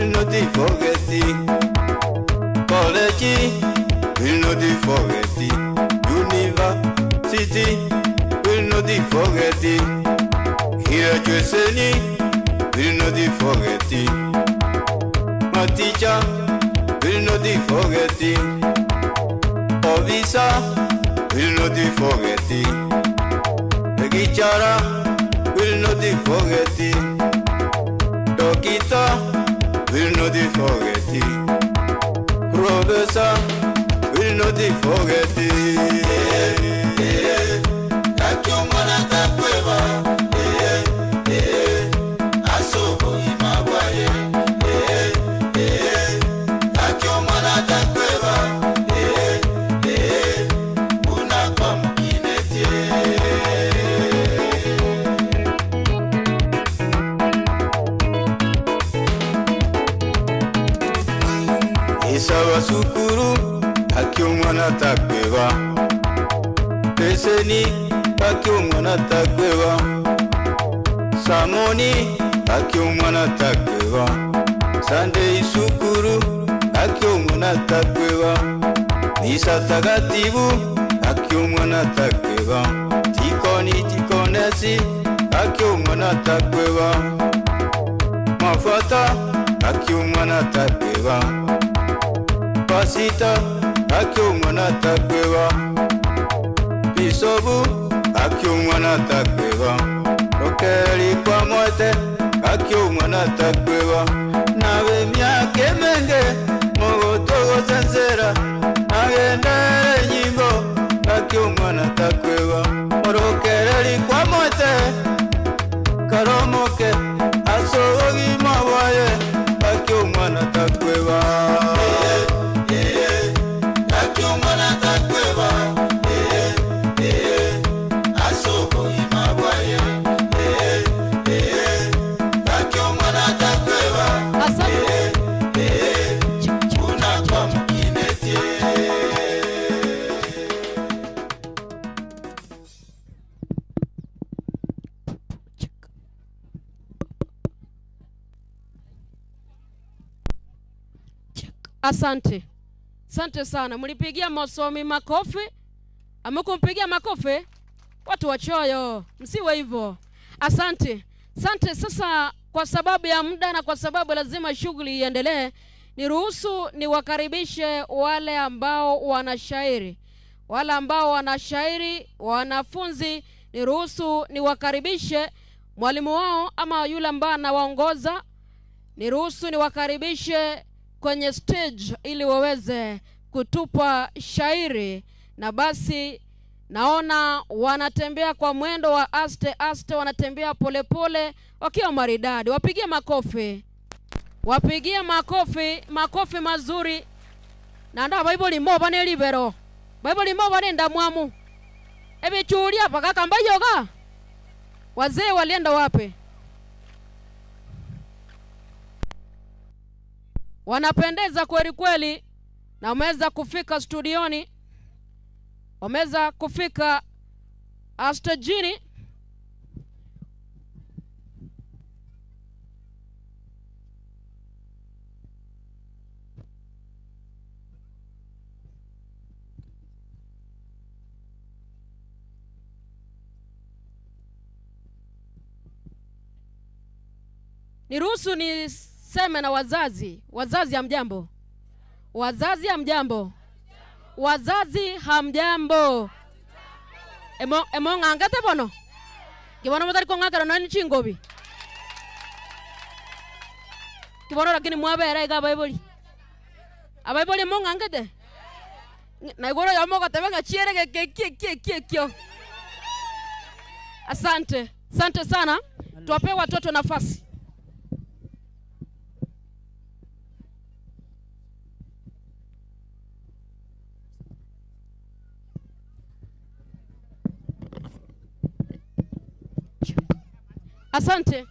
Will not forget. College will not forget. University will not forget. Graduation will not forget. My teacher will not forget. Officer will not forget. The teacher will not forget. Doctor will not forget. Professor will not forget. Isaba sukuru akiomwana takweba Peseni akiomwana takweba Samoni akiomwana takweba Sunday sukuru akiomwana takweba Misa takatifu akiomwana takweba Tikoni tikonesi akiomwana takweba Mafata akiomwana takweba Pasita akiomwana takweba Bisobu akiomwana takweba Rokeli kwa mwete akiomwana takweba Nabe myake menge mogotogo sensera Nagendere nyimbo akiomwana takweba Orokereri kwa mwete Karomoke asogogi mabwaye akiomwana takweba Asante. Asante sana. Mlipigia Mosomi makofi? Amekumpigia makofi? Watu wachoyo, msiwe hivyo. Asante. Asante. Sasa kwa sababu ya muda na kwa sababu lazima shughuli iendelee, niruhusu niwakaribishe wale ambao wanashairi. Wale ambao wanashairi, wanafunzi, niruhusu niwakaribishe mwalimu wao ama yule ambaye anawaongoza. Niruhusu niwakaribishe kwenye stage ili waweze kutupa shairi. Na basi naona wanatembea kwa mwendo wa aste aste, wanatembea polepole wakiwa maridadi. Wapigie makofi. Wapigie makofi, makofi mazuri. Na nda Bible imo bane libero. Bible imo bane ndamwamu. Ebichulia paka kambayoga. Wazee walienda wapi? Wanapendeza kweli kweli na wameweza kufika studioni. Wameweza kufika stejini. Niruhusu niseme na wazazi. Wazazi hamjambo? Wazazi hamjambo? Wazazi hamjambo? Emo emo ngangate bono? Kibono mutari kong'akera nani chingobi? Kibono lakini mwabera iga Bible. Abaiboli mo ngangate? Na igoro ya mogo tebanga chiere ke ke ke ke kio. Asante. Asante sana. Tuwape watoto nafasi. Asante.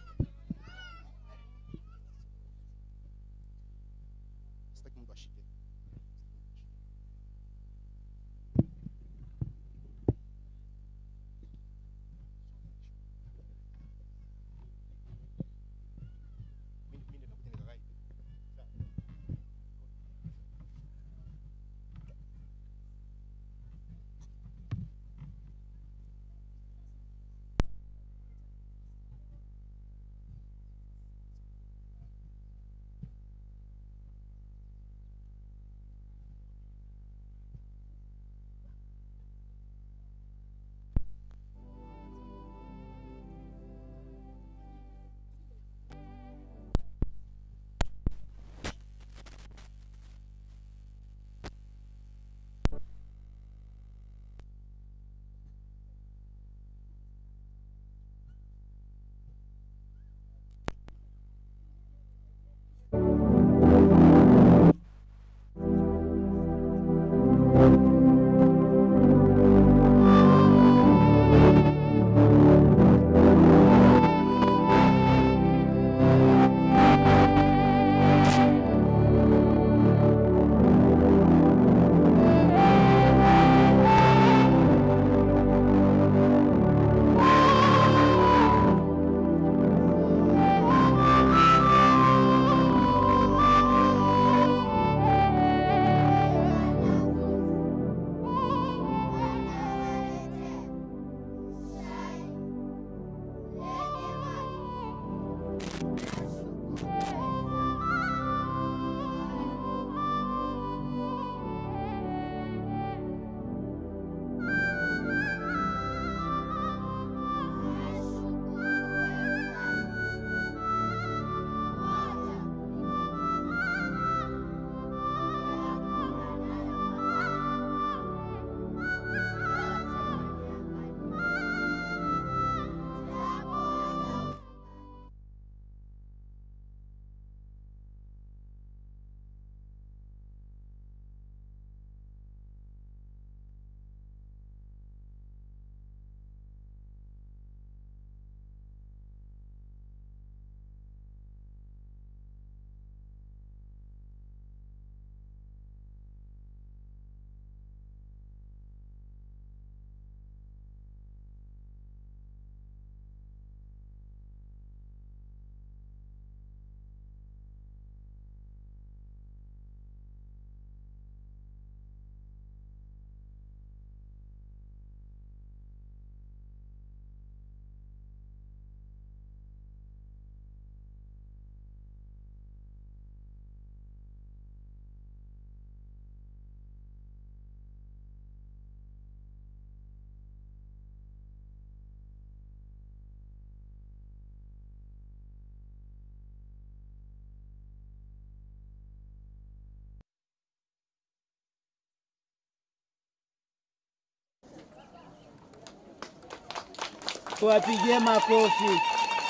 Tuwapigie makofi,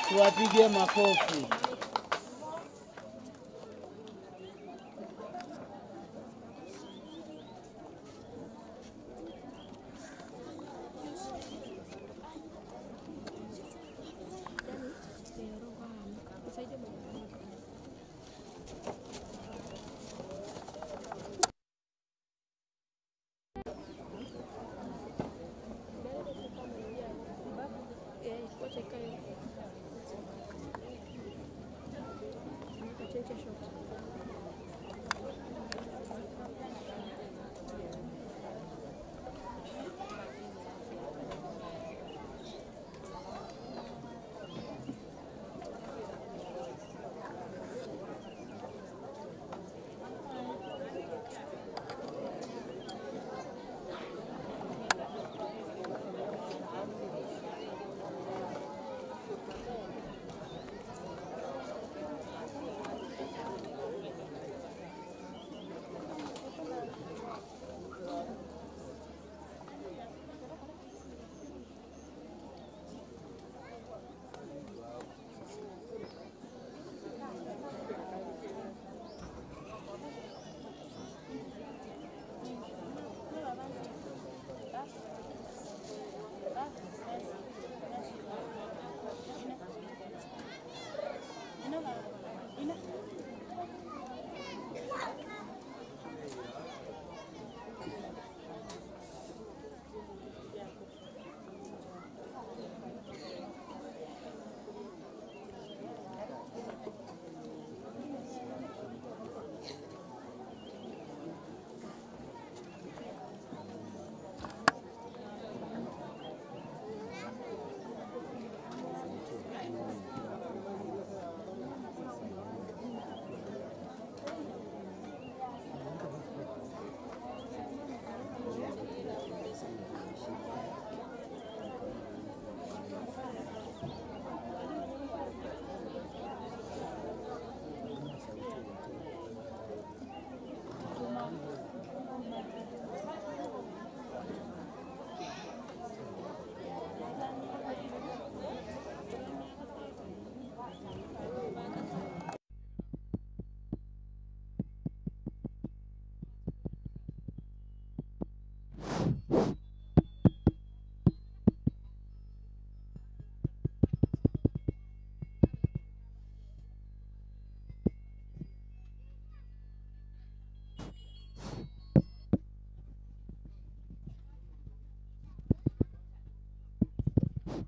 tuwapigie makofi.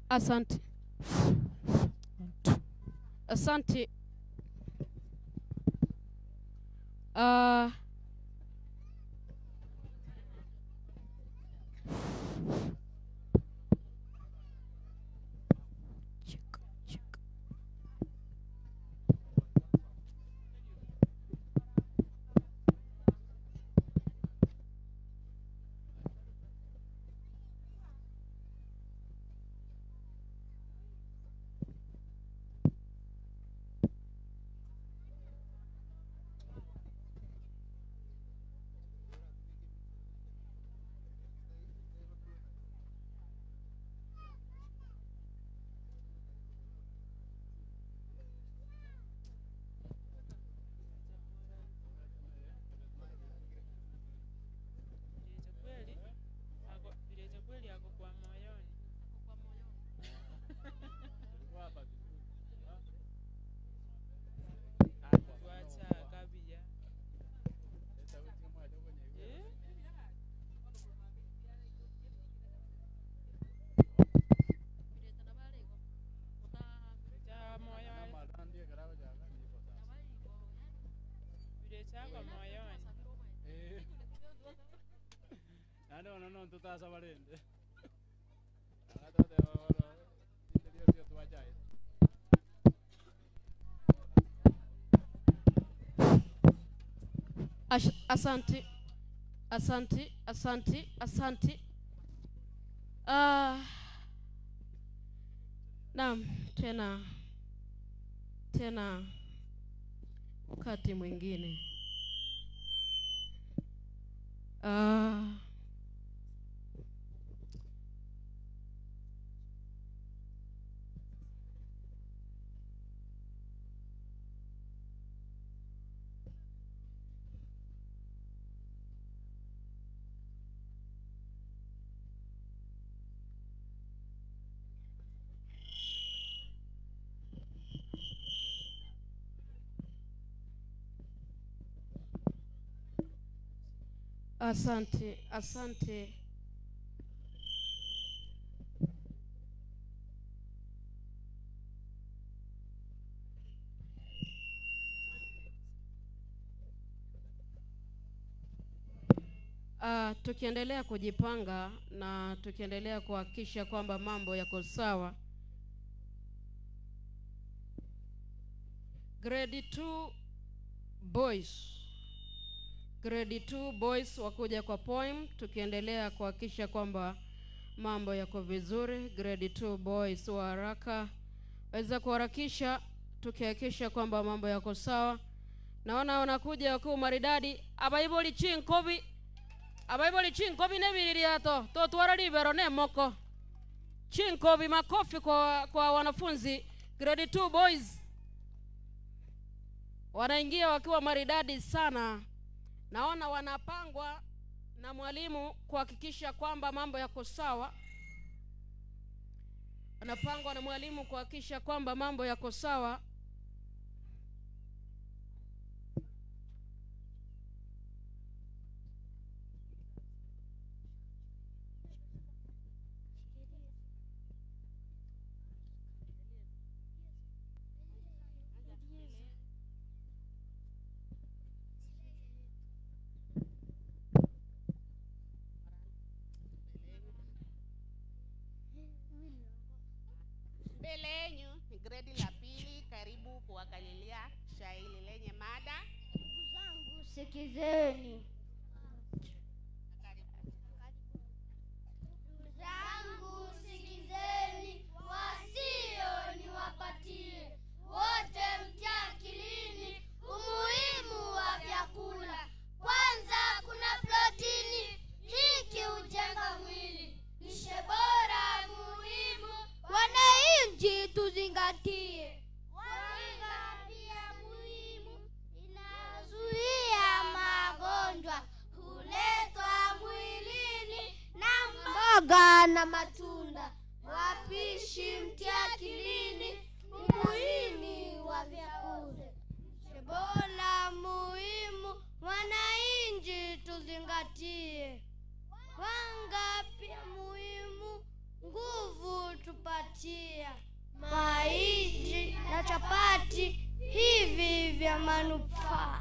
Asante. Asante. Ah, check, check. Birecha kweli ako kwa moyoni. Twacha kabiya. Eh? Birecha moyoni. Birecha kwa moyoni. Naende bono nonto totasabarende. Asante, asante, asante, asante. Ah, naam, tena tena wakati mwingine. Ah, Asante, asante. Tukiendelea kujipanga na tukiendelea kuhakikisha kwamba mambo yako sawa. Grade 2 boys. Grade 2 boys wakuja kwa poem, tukiendelea kuhakikisha kwamba mambo yako vizuri. Grade 2 boys wa haraka waweza kuharakisha, tukihakikisha kwamba mambo yako sawa. Naona wanakuja wakiwa maridadi. Abaiboli chinkobi, abaiboli chinkobi nebililiato totwara libero nemoko chinkobi. Makofi kwa wanafunzi grade 2 boys, wanaingia wakiwa maridadi sana. Naona wanapangwa na mwalimu kuhakikisha kwamba mambo yako sawa. Wanapangwa na mwalimu kuhakikisha kwamba mambo yako sawa. Mbele yenu ni gredi la pili. Karibu kuwakalilia shairi lenye mada. Ndugu zangu sikizeni. Ndugu zangu sikizeni, wasio niwapatie wote, mtia akilini umuhimu wa vyakula. Kwanza kuna protini, hiki hujenga mwili, lishe bora muhimu, wananchi tuzingatie. Wanga pia muhimu, inazuia magonjwa, huletwa mwilini na mboga na matunda. Wapishi mtie akilini umuhimu wa vyakula. Lishe bora muhimu, wananchi tuzingatie. Wanga pia muhimu, nguvu tupatia. Mahindi na chapati hivi vya manufaa,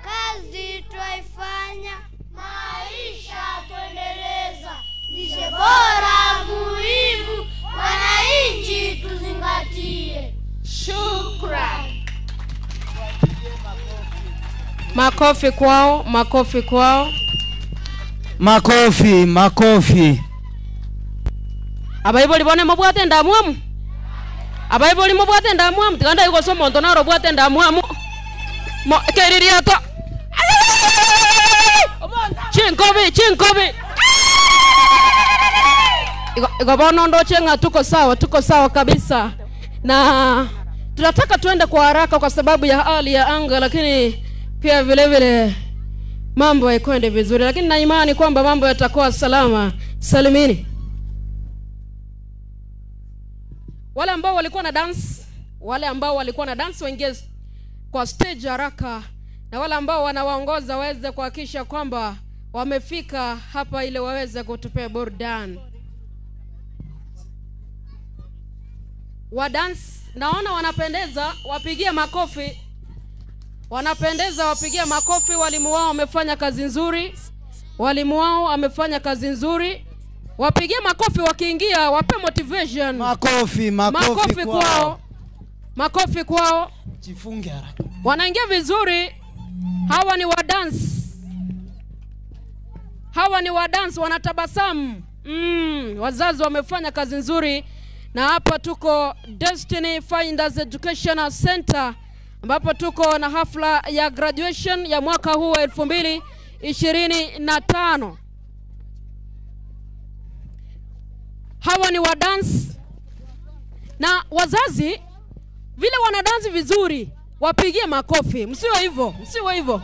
kazi twaifanya, maisha tuendeleza. Lishe bora muhimu, wananchi tuzingatie. Shukran. Makofi kwao, makofi kwao. Makofi, makofi. Abaiboli bone mobwate ndamwamu. Abaiboli mobwate ndamwamu tiganda yuko somo ntonaro bwate ndamwamu. Mo keririato. Chinkobi, chinkobi. Iko bono ndoche nga tuko sawa, tuko sawa kabisa. Na tunataka tuende kwa haraka kwa sababu ya hali ya anga, lakini pia vile vile mambo haikwende vizuri, lakini na imani kwamba mambo yatakuwa salama salimini. Wale ambao walikuwa na dance, wale ambao walikuwa na dance waingie kwa stage haraka, na wale ambao wanawaongoza waweze kuhakikisha kwamba wamefika hapa ili waweze kutupea burudani. Wa dance naona wanapendeza, wapigie makofi. Wanapendeza, wapigie makofi. Walimu wao wamefanya kazi nzuri, walimu wao wamefanya kazi nzuri. Wapigie makofi wakiingia, wape motivation. Makofi, makofi, Makofi kwao, makofi kwao. Jifunge haraka. Wanaingia vizuri. Hawa ni wa dance, hawa ni wa dance, wanatabasamu. Wazazi wamefanya kazi nzuri, na hapa tuko Destiny Finders Educational Center ambapo tuko na hafla ya graduation ya mwaka huu wa 2025. Hawa ni wa dance, na wazazi vile wana dance vizuri, wapigie makofi. Msiwe hivyo, msiwe hivyo.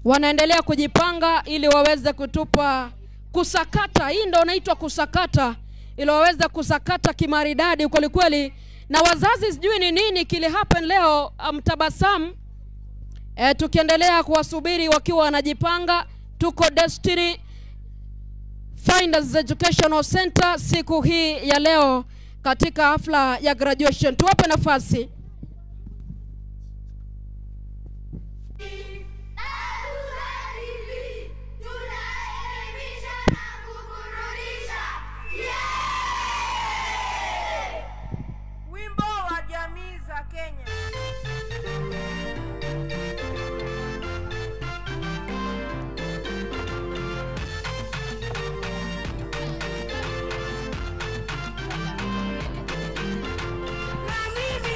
Wanaendelea kujipanga ili waweze kutupa kusakata. Hii ndio inaitwa kusakata, ili waweze kusakata kimaridadi kweli kweli, Na wazazi, sijui ni nini kili happen leo, mtabasamu. Tukiendelea kuwasubiri wakiwa wanajipanga, tuko Destiny Finders Educational Center siku hii ya leo katika hafla ya graduation. Tuwape nafasi. Tunaelimisha na kuburudisha. Wimbo wa jamii za Kenya. Na mimi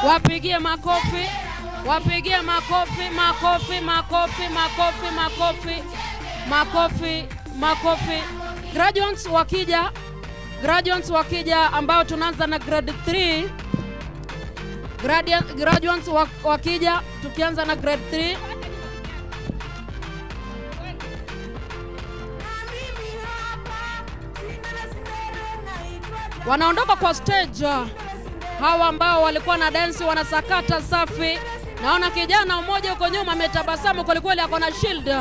Wapigie makofi, wapigie makofi, makofi, makofi, makofi, makofi, makofi, makofi. Graduates wakija, graduates wakija ambao tunaanza na grade 3. Graduates wakija tukianza na grade 3. Wanaondoka kwa stage hawa ambao walikuwa na dance wanasakata safi. Naona kijana mmoja huko nyuma ametabasamu kwelikweli, ako na shield.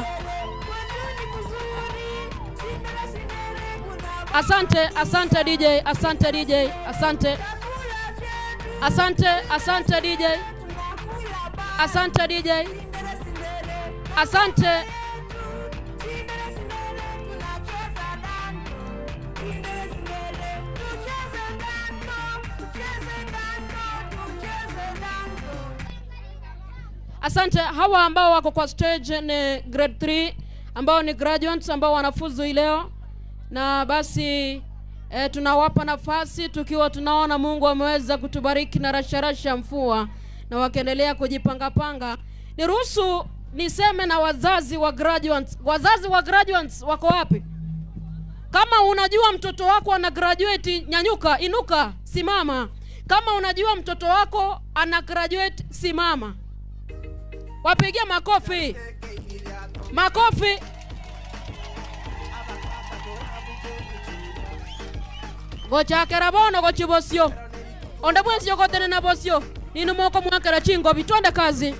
Asante, asante DJ, asante DJ, asante, asante, asante DJ, asante DJ, asante. Asante. Hawa ambao wako kwa stage ni grade 3 ambao ni graduates ambao wanafuzu hii leo, na basi tunawapa nafasi tukiwa tunaona Mungu ameweza kutubariki na rasharasha mvua na wakiendelea kujipangapanga. Niruhusu niseme na wazazi wa graduates. Wazazi wa graduates wako wapi? Kama unajua mtoto wako ana graduate, nyanyuka, inuka, simama. Kama unajua mtoto wako ana graduate, simama. Wapigie makofi. Makofi. Gochakera bono gochibosio. Onde bwensio gotene na bosio. Ninu moko mwakera chingo bitwende kazi.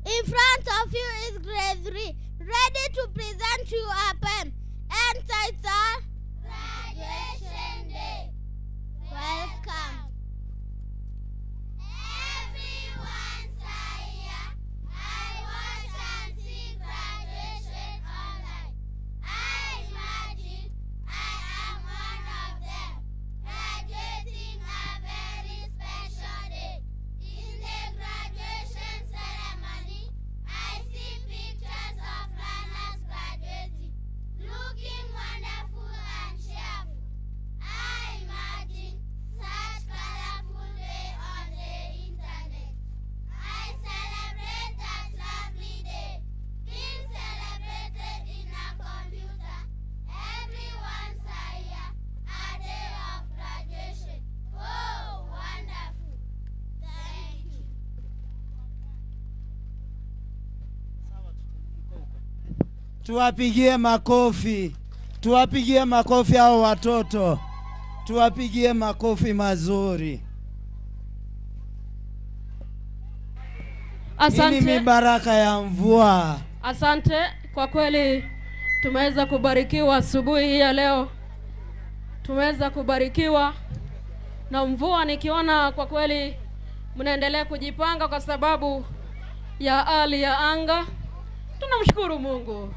In front of you is grade 3, ready to present you a poem entitled Graduation Day. Welcome. Everyone's here. I watch and see graduation online. I imagine I am one of them, graduating a very special day. In the graduation ceremony, I see pictures of learners graduating, looking wonderful and cheerful. I imagine such colorful day on the internet. I celebrate that lovely day, being celebrated in a computer. Everyone's here, a day of graduation. Oh, wonderful. Thank you. Tuwapigie makofi, tuwapigie makofi hao watoto, tuwapigie makofi mazuri. Hii ni Asante. mibaraka ya mvua. Asante kwa kweli, tumeweza kubarikiwa asubuhi hii ya leo, tumeweza kubarikiwa na mvua. Nikiona kwa kweli mnaendelea kujipanga kwa sababu ya hali ya anga. Tunamshukuru Mungu.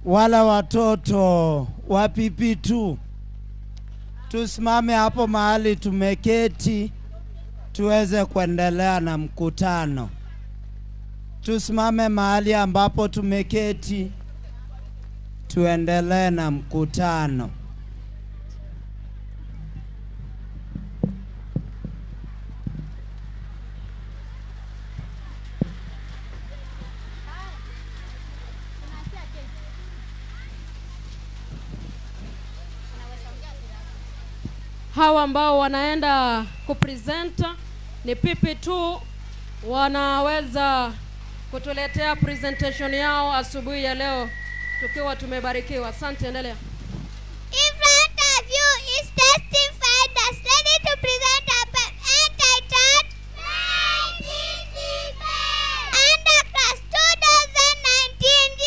Wala watoto wa PP2, tusimame hapo mahali tumeketi tuweze kuendelea na mkutano. Tusimame mahali ambapo tumeketi tuendelee na mkutano. Hawa ambao wanaenda kupresent ni PP2, wanaweza kutuletea presentation yao asubuhi ya leo tukiwa tumebarikiwa. Asante, endelea. In front of you is testified that's ready to present a poem entitled Under Class 2019 G.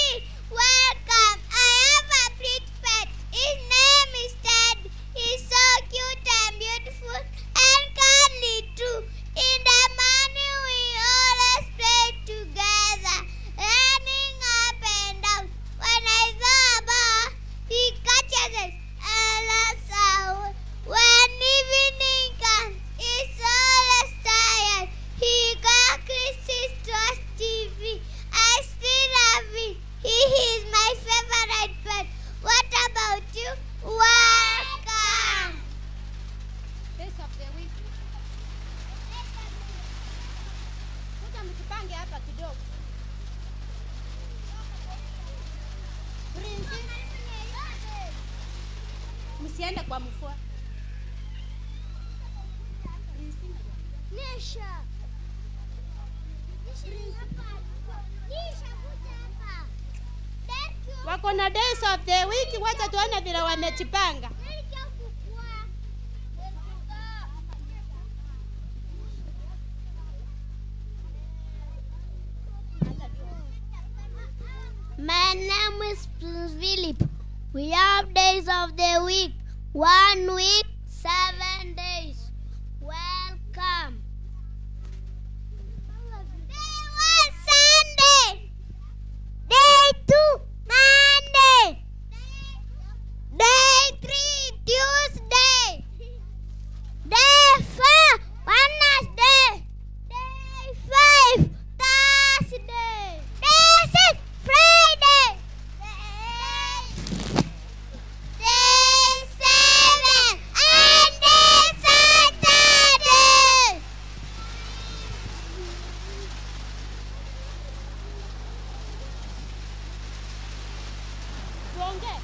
Welcome. I have a pretty pet. His name is Ted. He's so cute and beautiful and cuddly too. In the morning we always play together, running up and down. When I throw a ball, he catches it and runs away. When evening comes, he's always tired. He got his trust TV. I still love him. He is my favorite pet. What about you? Welcome. Days of the week. Kuja mjipange hapa kidogo. Prince. Msiende kwa mfua. Nisha. Nisha, kuja hapa. Wako na days of the week, wacha tuone vile wamejipanga. My name is Prince Philip. We have days of the week. 1 week, 7 days. Welcome. Day 1, Sunday. Day 2, Monday. Day 3, Tuesday. Day 4, Wednesday. Day 5, Thursday. Day 6, Friday. Day 7, and day Saturday. Tuongee.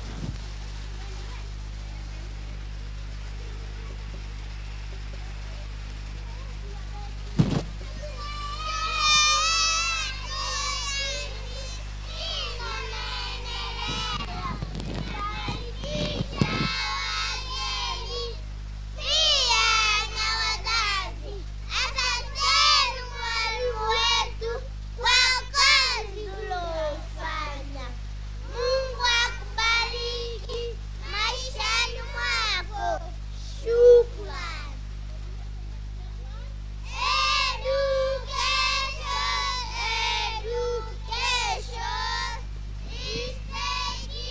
Pia na wazazi, asanteni mwalimu wetu kwa kazi uliofanya. Mungu akubariki maishani mwako. Shukrani. Education, education is taking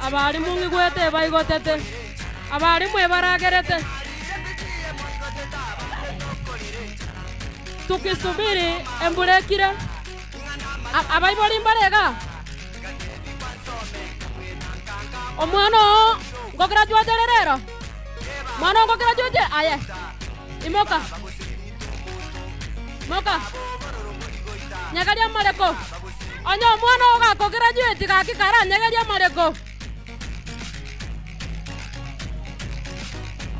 Abarimu ng'igwete baigotete, abarimu ebaragerete. Tukisubiri embura ekire, abaibori mbare iga? Omwana oo ngograduate ore rero? Mwana oo ngograduate aye imoka imoka nyegeria amareko onye omwana oo gakograduate gaki karanyegerie amareko.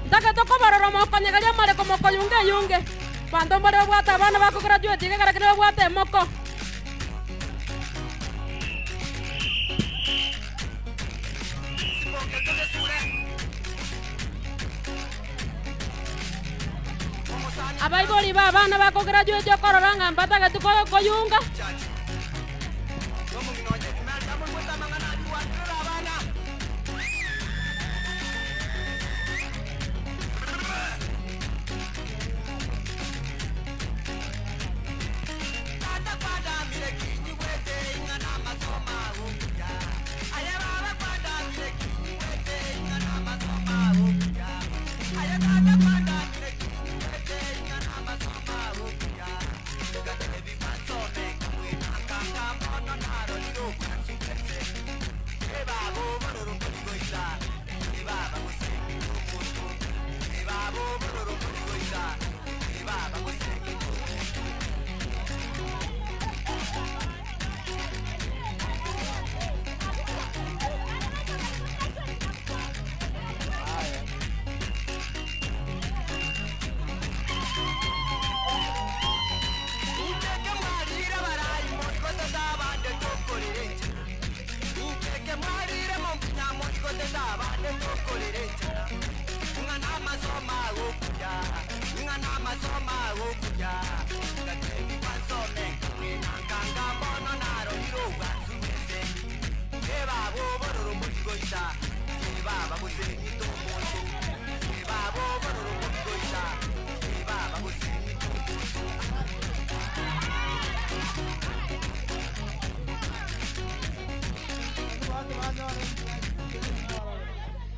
Ntagete kobarora mokonyegeria amareko mokoyunga eyunge. Abanto mbare babwate abana bakograduate iga ekero kende babwate emoko. Abaibori b'abana bakograduate okorora ng'a mbatageti koyunga.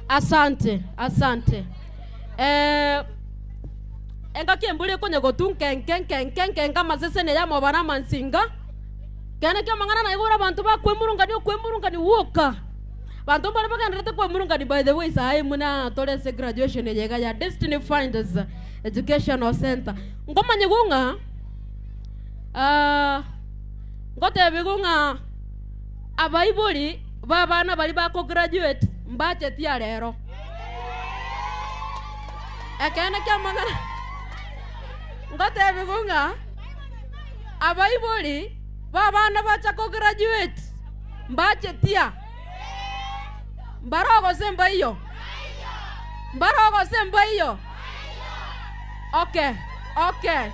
Asante, asante. Eh, engaki embura ekonya gotu nke nke nke nke nke nke amaseseni ya amabara amansinga kene kia amang'ana naigure abanto bakwemurungania okwemurungania gwoka banto mbare bagenderete kwemurungania by the way sahi muna tore ase graduation eye iga ya Destiny Finders Educational Center nkomanyigwa ng'a ah, ngotebigwa ng'a abaibori ba abana baria bakograduate mbacheti arero. Ekeene ki'amang'ana ngotebigwa ng'a abaibori b'abana bacha kograduate mbachetia. Mbaro gose mbaiyo? Mbaro gose mbaiyo? Okay, okay,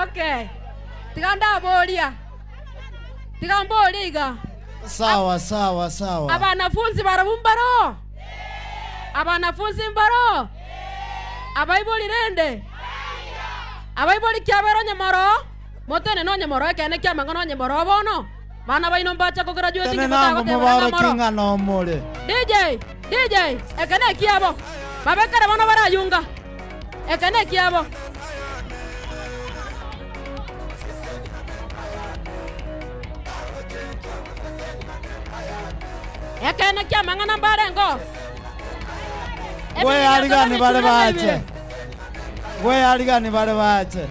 okay. Tiga ndaboria. Tiga mborie iga. Sawa sawa sawa. Abanafunzi barabwo mbaro? Abanafunzi mbaro? Abaibori rende? Abaibori kiabera onye moro? Motene nonye moro ekeene ki'amang'ana onye moro bono? Bana baino mbache kograduate Tene inki nango motagotebera ng'a mobarokie moro? ng'a nomore. DJ, DJ, eke nekiabo. Babekere bono barayunga. Eke nekiabo. Ekeene ki'amang'ana mbarengeo. Bweyarigani bare bache. Bweyarigani bare bache.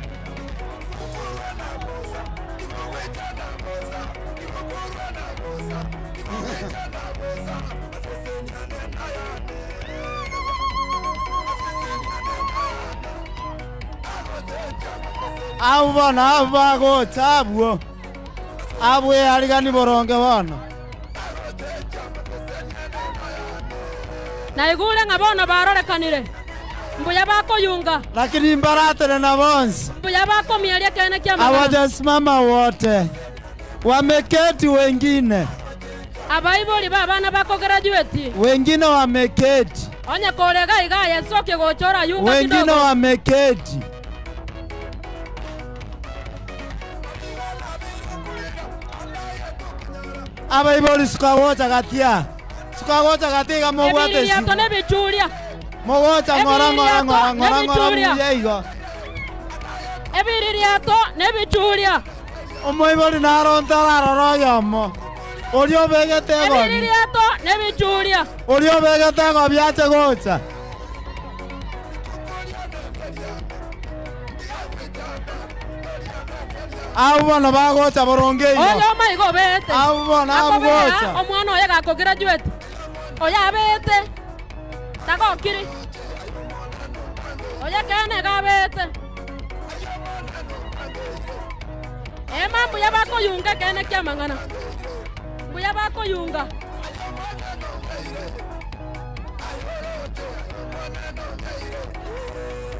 Abwo bono abwo bagocha abwo abwo eyarigani boronge bono. Naigure ng'a bono barorekanire, mbuya bakoyunga. Lakini mbaratenena bonsi. Mbuya bakomieria ekeene ki'amang'ana. Hawajasimama wote, wameketi wengine. Abaibori b'abana bakograduate. Wengine wameketi. Onye kore iga iga aye soke gocha orayunga Wengine kidogo. wameketi. Abaibori suka gocha gatia. Suka gocha gatia iga mobwate Ebiririato esiko. nebichuria. Mogocha ng'ora ng'ora ng'ora ng'ora ng'ora Nebichuria. muye igo. Ebiririato nebichuria. Omoibori naro ntararora oyomo. Oria obegete egobi. Ebiririato nebichuria. Oria obegete egobi ache gocha. Abwo bono bagocha boronge igo. Oyo omaiga obete. Abwo bono abwo Akobea gocha. omwana oye gakograduate. Oyo abete. Tagokiri. Oyo kene gabete. Ema mbuya bakoyunga kene ki'amang'ana. Mbuya bakoyunga.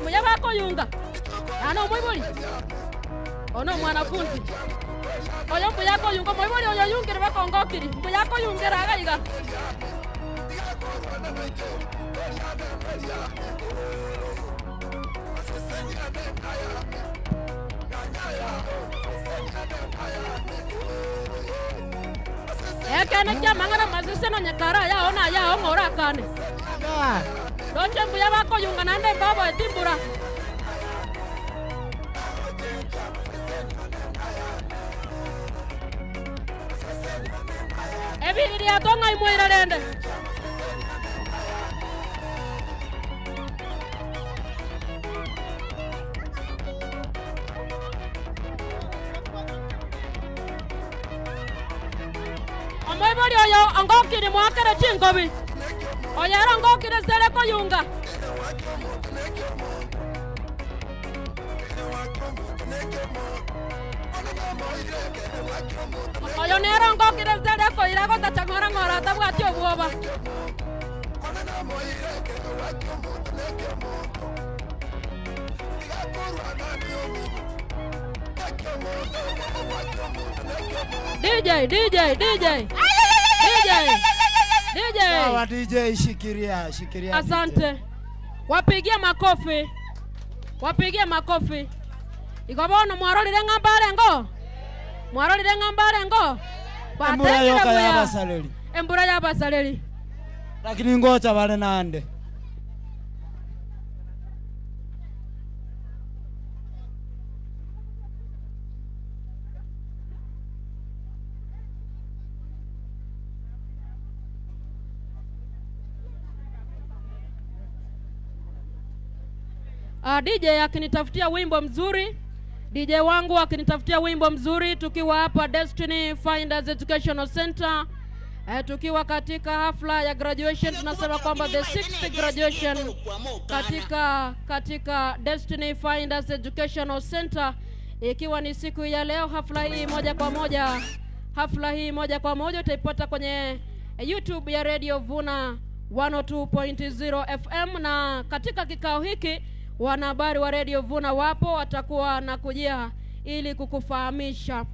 Mbuya bakoyunga. Nana omoibori. Ono omwanafunzi. Oyo mbuya akoyunga omoibori oyo oyungire bakongokiri. Mbuya akoyungira iga iga. Ekene ki'amang'ana masese nonye kare ayao na ayao ng'a orakane. Roche mbuya bakoyunga naende mbaboeti mbura. Ebiririato ng'ai mwaira rende? Omoibori oyo ongokiri mwakere chingobi. Oyo ere ongokire sere koyunga. Oyo nere ongokire sere koira gotacha ng'ora ng'ora atabwati obwoba. DJ, DJ, DJ. DJ. DJ. Sawa DJ, shikiria, shikiria. Asante. Wapigie makofi. Wapigie makofi. Igo bono mwarorire ng'a mbarengo? Mwarorire ng'a mbarengo? Embura Batengire yoka buya. y'abasaleli. Embura y'abasaleli. Lakini ngocha bare nande. DJ akinitafutia wimbo mzuri, DJ wangu akinitafutia wimbo mzuri tukiwa hapa Destiny Finders Educational Center. Tukiwa katika hafla ya graduation, tunasema kwamba the sixth graduation katika Destiny Finders Educational Center, ikiwa ni siku ya leo. Hafla hii moja kwa moja, hafla hii moja kwa moja utaipata kwenye YouTube ya Radio Vuna 102.0 FM, na katika kikao hiki wanahabari wa Radio Vuna wapo, watakuwa na kujia ili kukufahamisha.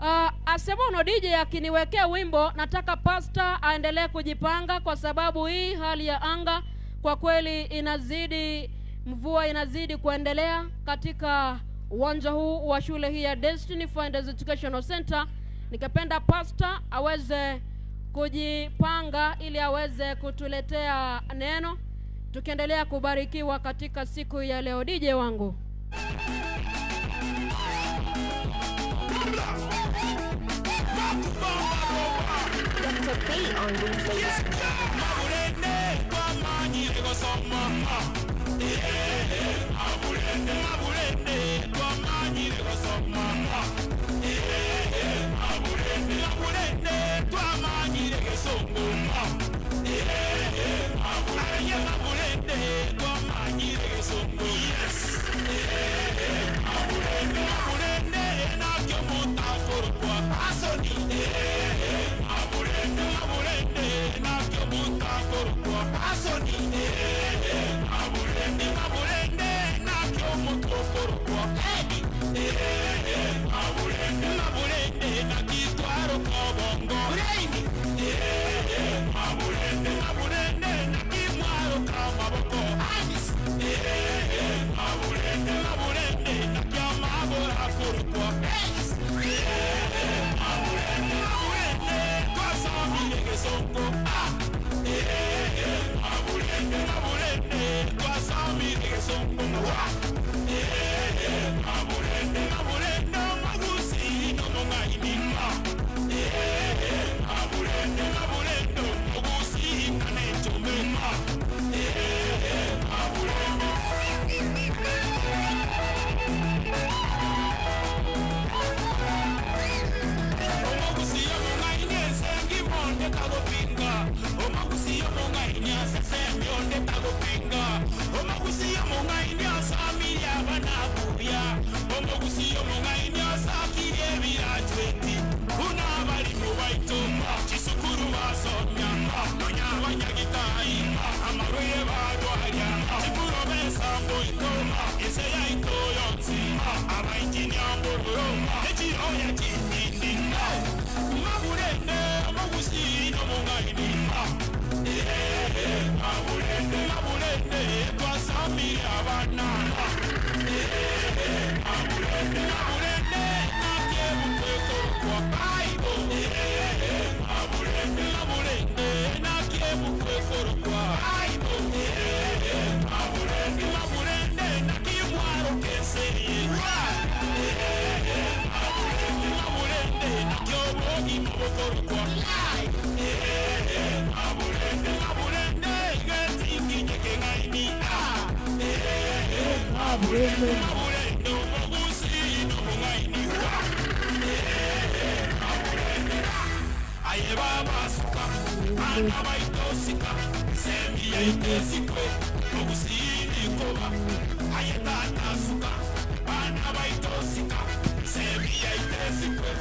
Ase bono DJ akiniwekea wimbo, nataka pastor aendelee kujipanga kwa sababu hii hali ya anga kwa kweli inazidi, mvua inazidi kuendelea katika uwanja huu wa shule hii ya Destiny Finders Educational Center. Ningependa pastor aweze kujipanga ili aweze kutuletea neno tukiendelea kubarikiwa katika siku ya leo. DJ wangu.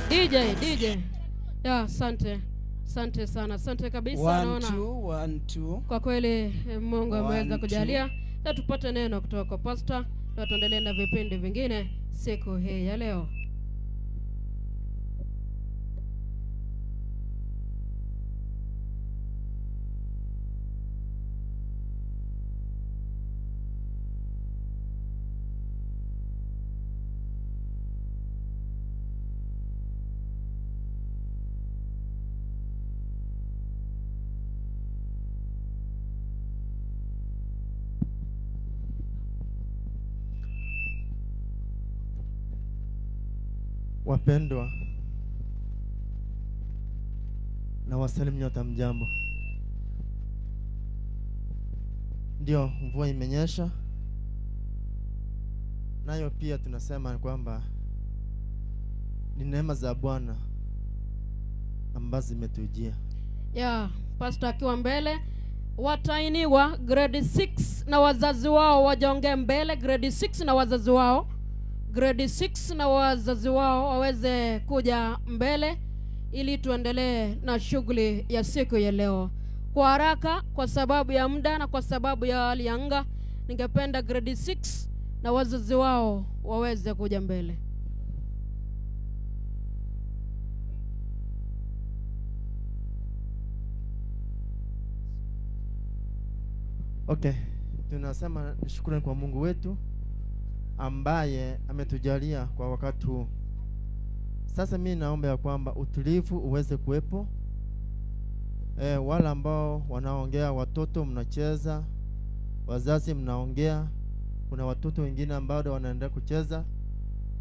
DJ, DJ. Ya, asante. Asante sana. Asante kabisa One, naona. two, one, two. Kwa kweli Mungu ameweza One, kujalia na tupate neno kutoka kwa pastor na tuendelee na vipindi vingine siku hii ya leo. Wapendwa, na wasalimu nyote, mjambo. Ndio, mvua imenyesha, nayo pia tunasema kwamba ni neema za Bwana ambazo zimetujia. Ya, pastor akiwa mbele, watainiwa grade 6 na wazazi wao wajonge mbele, grade 6 na wazazi wao, grade 6 na wazazi wao waweze kuja mbele ili tuendelee na shughuli ya siku ya leo kwa haraka, kwa sababu ya muda na kwa sababu ya hali ya anga. Ningependa grade 6 na wazazi wao waweze kuja mbele. Okay, tunasema ni shukrani kwa Mungu wetu ambaye ametujalia kwa wakati huu. Sasa mi naomba ya kwamba utulivu uweze kuwepo. E, wale ambao wanaongea, watoto mnacheza, wazazi mnaongea, kuna watoto wengine ambao wanaendelea kucheza.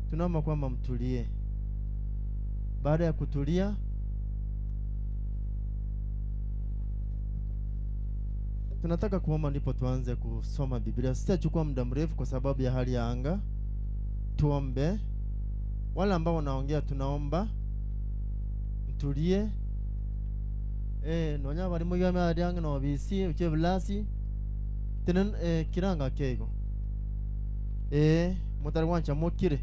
Tunaomba kwamba mtulie. Baada ya kutulia, tunataka kuomba ndipo tuanze kusoma Biblia. Sitachukua muda mrefu kwa sababu ya hali ya anga. Tuombe. Wale ambao wanaongea, tunaomba mtulie. Nonya bari mugame ariange no bisi uche blasi tenen kiranga kego mutari wancha mukire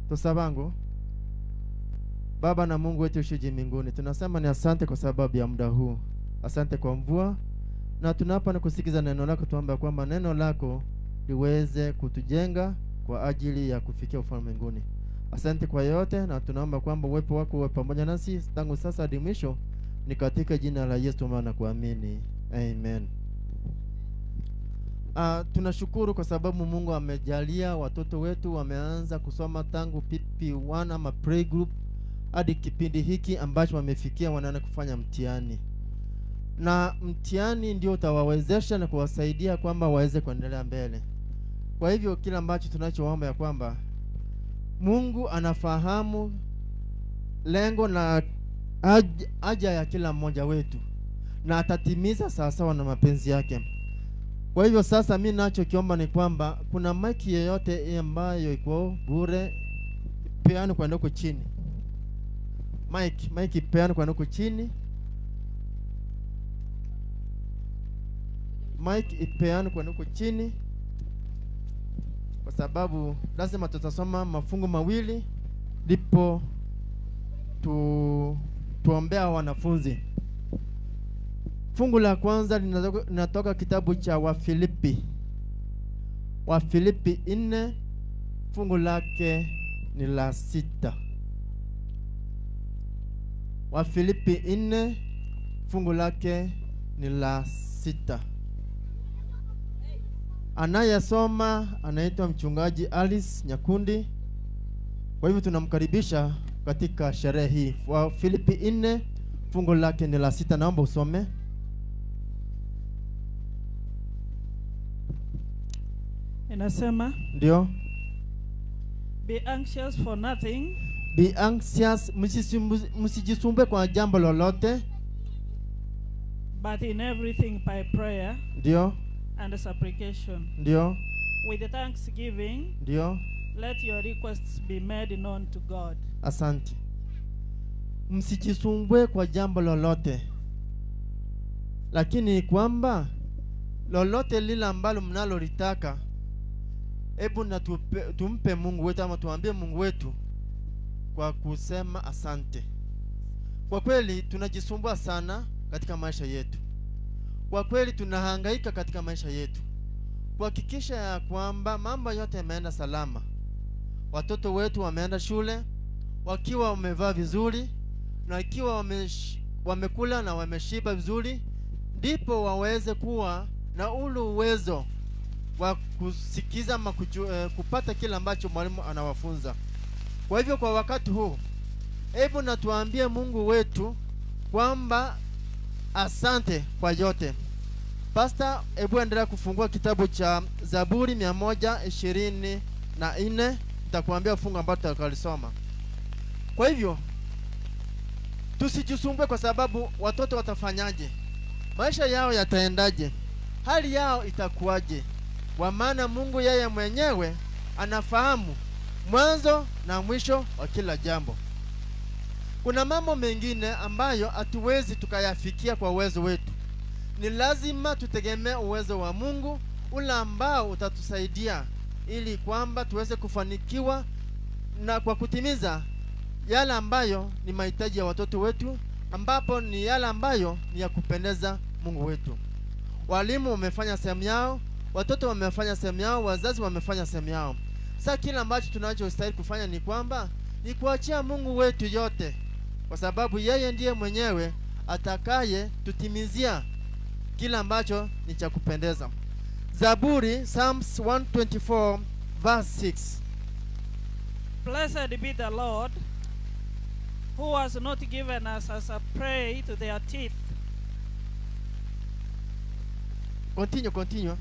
tusabango. Baba na Mungu wetu ushuji mbinguni, tunasema ni asante kwa sababu ya muda huu, asante kwa mvua, na tunapa na kusikiza neno lako. Tuombe kwamba neno lako liweze kutujenga kwa ajili ya kufikia ufalme mbinguni. Asante kwa yote, na tunaomba kwamba uwepo wako uwe pamoja nasi tangu sasa hadi mwisho. Ni katika jina la Yesu tuomba na kuamini, amen. Tunashukuru kwa sababu Mungu amejalia watoto wetu wameanza kusoma tangu PP1 ama playgroup hadi kipindi hiki ambacho wamefikia, wanaanza kufanya mtihani, na mtihani ndio utawawezesha na kuwasaidia kwamba waweze kuendelea mbele. Kwa hivyo kila ambacho tunachoomba ya kwamba Mungu anafahamu lengo na haja ya kila mmoja wetu na atatimiza sawasawa na mapenzi yake. Kwa hivyo sasa mi nachokiomba ni kwamba kuna maiki yeyote ambayo iko bure, peana kwenda huko chini. Mike peana kwenda huko chini. Mike ipeane kwenda huko chini, kwa sababu lazima tutasoma mafungu mawili ndipo tuombea wanafunzi. Fungu la kwanza linatoka kitabu cha Wafilipi, Wafilipi 4 fungu lake ni la 6. Wafilipi 4 fungu lake ni la 6. Anayesoma anaitwa mchungaji Alice Nyakundi. Kwa hivyo tunamkaribisha katika sherehe hii. Wafilipi 4 fungu lake ni la 6, naomba usome. Inasema, Ndio. Be anxious for nothing. Be anxious, msijisumbue kwa jambo lolote. But in everything by prayer. Ndio. And supplication. Ndio. With thanksgiving. Ndio. Let your requests be made known to God. Asante. Msijisumbue kwa jambo lolote, lakini kwamba lolote lile ambalo mnalolitaka, hebu na tumpe Mungu wetu ama tuambie Mungu wetu kwa kusema asante. Kwa kweli tunajisumbua sana katika maisha yetu. Kwa kweli tunahangaika katika maisha yetu kuhakikisha ya kwamba mambo yote yameenda salama. Watoto wetu wameenda shule wakiwa wamevaa vizuri na ikiwa wamekula na wameshiba vizuri, ndipo waweze kuwa na ule uwezo wa kusikiza ama kupata kile ambacho mwalimu anawafunza. Kwa hivyo kwa wakati huu, hebu na tuambie Mungu wetu kwamba asante kwa yote. Pastor, hebu endelea kufungua kitabu cha Zaburi 124, nitakuambia fungu ambalo tutakalisoma. Kwa hivyo tusijisumbue kwa sababu watoto watafanyaje, maisha yao yataendaje, hali yao itakuwaje, kwa maana Mungu yeye mwenyewe anafahamu mwanzo na mwisho wa kila jambo. Kuna mambo mengine ambayo hatuwezi tukayafikia kwa uwezo wetu. Ni lazima tutegemee uwezo wa Mungu ule ambao utatusaidia ili kwamba tuweze kufanikiwa na kwa kutimiza yale ambayo ni mahitaji ya watoto wetu, ambapo ni yale ambayo ni ya kupendeza Mungu wetu. Walimu wamefanya sehemu yao, watoto wamefanya sehemu yao, wazazi wamefanya sehemu yao. Sasa kile ambacho tunachostahili kufanya ni kwamba ni kuachia Mungu wetu yote, kwa sababu yeye ndiye mwenyewe atakaye tutimizia kile ambacho ni cha kupendeza. Zaburi, Psalms 124 verse 6. Blessed be the Lord, who has not given us as a prey to their teeth. Continue, continue.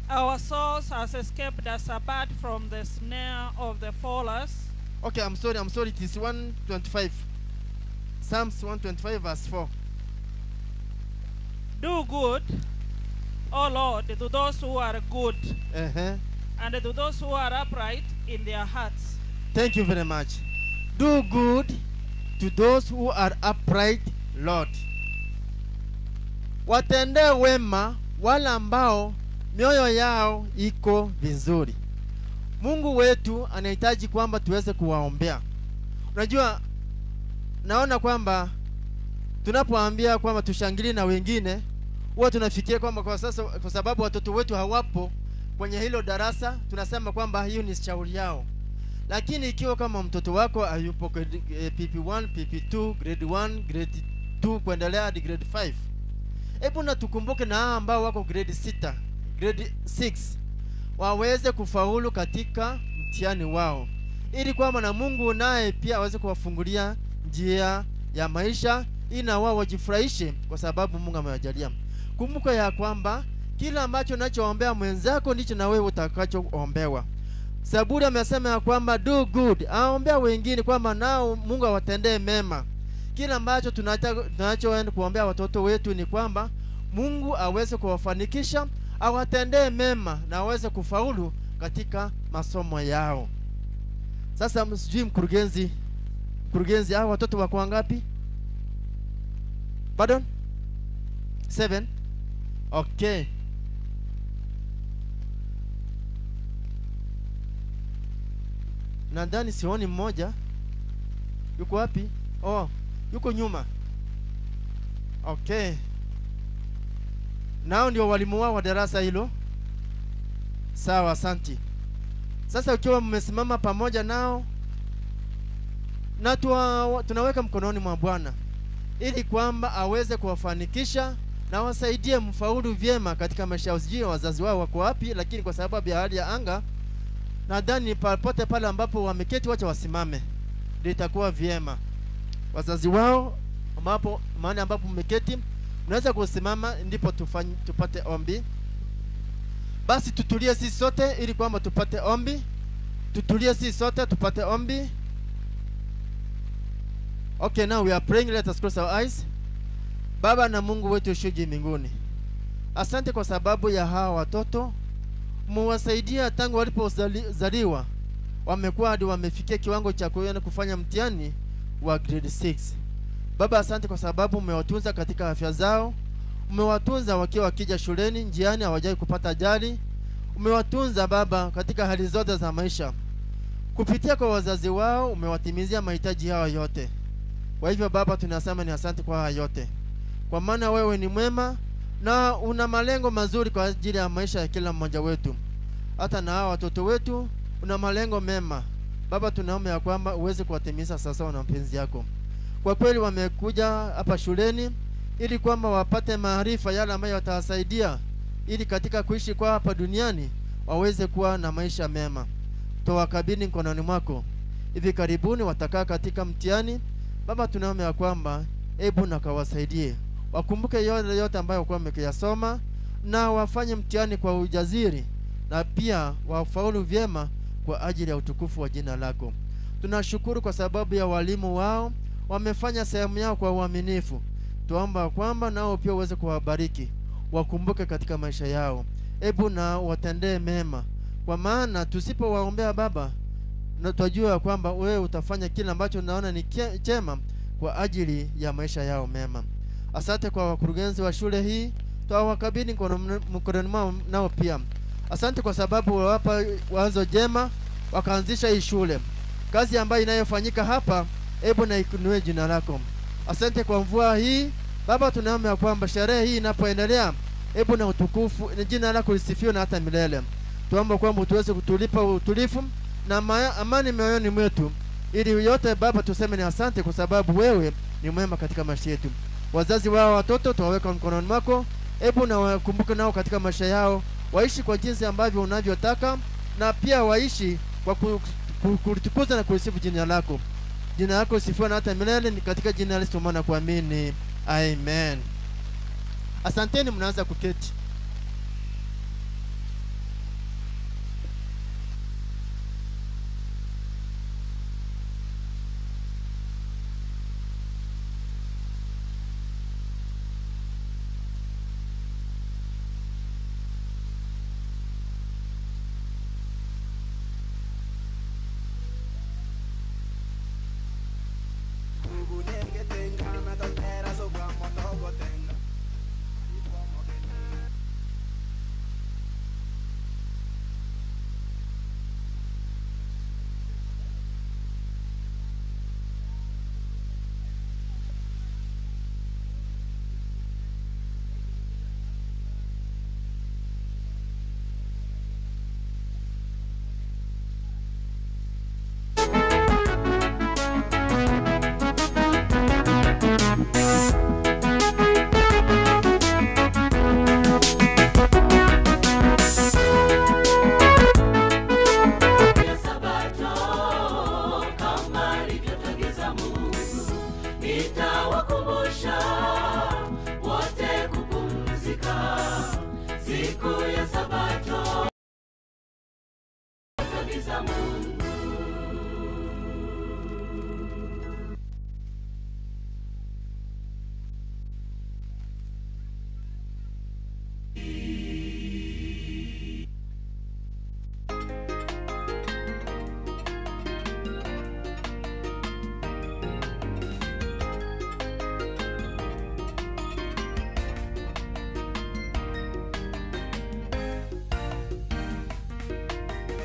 Our souls has escaped as a bird from the snare of the fowlers. Okay, I'm sorry, I'm sorry. It is 125. Psalms 125 verse 4. Do good, O Lord, to those who are good, Uh-huh. and to those who are upright in their hearts. Thank you very much. Do good to those who are upright, Lord. Watendee wema wale ambao mioyo yao iko vizuri. Mungu wetu anahitaji kwamba tuweze kuwaombea. Unajua, naona kwamba tunapoambia kwamba tushangilie na wengine, huwa tunafikiria kwamba kwa sasa, kwa sababu watoto wetu hawapo kwenye hilo darasa, tunasema kwamba hiyo ni shauri yao lakini ikiwa kama mtoto wako hayupo grade, eh, pp1 pp2 grade 1 grade 2 kuendelea hadi grade 5 hebu na tukumbuke na hawa ambao wako grade 6 grade 6 waweze kufaulu katika mtihani wao ili kwamba na mungu naye pia aweze kuwafungulia njia ya maisha ili na wao wajifurahishe kwa sababu mungu amewajalia kumbuka ya kwamba kila ambacho unachoombea mwenzako ndicho na wewe utakachoombewa Zaburi amesema ya kwamba do good, aombea wengine kwamba nao Mungu awatendee mema. Kila ambacho tunachoenda kuombea watoto wetu ni kwamba Mungu aweze kuwafanikisha, awatendee mema na aweze kufaulu katika masomo yao. Sasa sijui mkurugenzi, mkurugenzi, hao watoto wako wangapi? Pardon? Seven? Okay. Nadhani sioni mmoja. Yuko wapi? Oh, yuko nyuma. Okay. Nao ndio walimu wao wa darasa hilo. Sawa, asanti. Sasa ukiwa mmesimama pamoja nao na tuwa, tunaweka mkononi mwa Bwana ili kwamba aweze kuwafanikisha na wasaidie mfaulu vyema katika maisha yao. Sijui wazazi wao wako wapi, lakini kwa sababu ya hali ya anga nadhani popote pale ambapo wameketi, wacha wasimame, litakuwa vyema. Wazazi wao ambapo mahali ambapo mmeketi, mnaweza kusimama, ndipo tufanye tupate ombi. Basi tutulie sisi sote ili kwamba tupate ombi. Tutulie sisi sote tupate ombi. Okay, now we are praying. Let us close our eyes. Baba na Mungu wetu ushuji juu mbinguni, asante kwa sababu ya hawa watoto muwasaidia tangu walipozaliwa, wamekuwa hadi wamefikia kiwango cha kuenda kufanya mtihani wa grade 6. Baba, asante kwa sababu umewatunza katika afya zao, umewatunza wakiwa wakija shuleni, njiani hawajai kupata ajali. Umewatunza Baba katika hali zote za maisha, kupitia kwa wazazi wao umewatimizia mahitaji yao yote. Kwa hivyo Baba, tunasema ni asante kwa haya yote, kwa maana wewe ni mwema na una malengo mazuri kwa ajili ya maisha ya kila mmoja wetu, hata na hawa watoto wetu una malengo mema. Baba, tunaomba ya kwamba uweze kuwatimiza sawasawa na mapenzi yako. Kwa kweli wamekuja hapa shuleni ili kwamba wapate maarifa yale ambayo watawasaidia ili katika kuishi kwa hapa duniani waweze kuwa na maisha mema. Towakabidhi mkononi mwako. Hivi karibuni watakaa katika mtihani. Baba, tunaomba ya kwamba hebu na kawasaidie wakumbuke yale yote ambayo walikuwa wamekuyasoma na wafanye mtihani kwa ujasiri na pia wafaulu vyema kwa ajili ya utukufu wa jina lako. Tunashukuru kwa sababu ya walimu wao wamefanya sehemu yao kwa uaminifu. Tuomba kwamba nao pia uweze kuwabariki, wakumbuke katika maisha yao, hebu na watendee mema, kwa maana tusipowaombea Baba, na twajua ya kwamba wewe utafanya kile ambacho unaona ni chema kwa ajili ya maisha yao mema. Asante kwa wakurugenzi wa shule hii, twawakabidhi mkononi mwao nao pia. Asante kwa sababu wawapa wazo jema wakaanzisha hii shule. Kazi ambayo inayofanyika hapa, hebu na ikunue jina lako. Asante kwa mvua hii Baba, tunaomba ya kwamba sherehe hii inapoendelea, hebu na utukufu na jina lako lisifiwe na hata milele. Tuomba kwamba tuweze kutulipa utulivu na amani mioyoni mwetu, ili yote Baba tuseme ni asante, kwa sababu wewe ni mwema katika maisha yetu. Wazazi wao watoto tuwaweka mkononi mwako, hebu na wakumbuke nao katika maisha yao, waishi kwa jinsi ambavyo unavyotaka, na pia waishi kwa kulitukuza na kulisifu jina lako. Jina lako sifiwe na hata milele, ni katika jina la Yesu tumeomba na kuamini, amen. Asanteni, mnaanza kuketi. Ya Sabato kama alivyotuagiza Mungu, nitawakumbusha wote kupumzika siku ya Sabato. Tuagiza Mungu.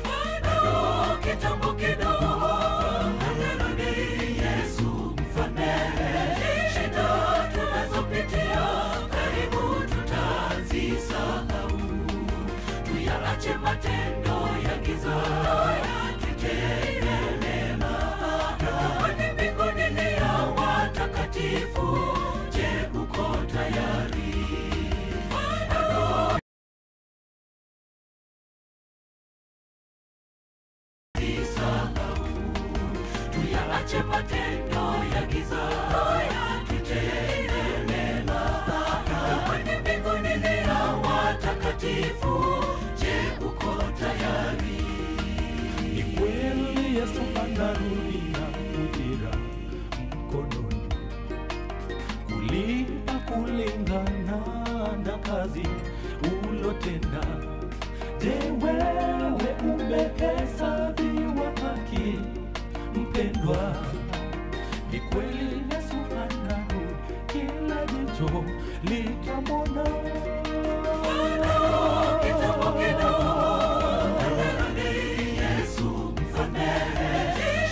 Bado kitambo kidogo, atarudi Yesu mfalme. Shida tunazopitia karibu tutazisahau. Tuyaache matendo ya giza, tutende mema. Kwani mbinguni ni ya watakatifu. Je, uko tayari? Bado Tuyaache matendo ya giza, tutende mema. Kwani mbinguni ni ya watakatifu. Je, uko tayari? Ni kweli Yesu anarudi na ujira mkononi, kulipa kulingana na kazi ulotenda. Je, wewe umehesabiwa haki, mpendwa? Ni kweli Yesu anarudi, kila jicho litamwona. Kitambo kidogo, atarudi Yesu mfalme.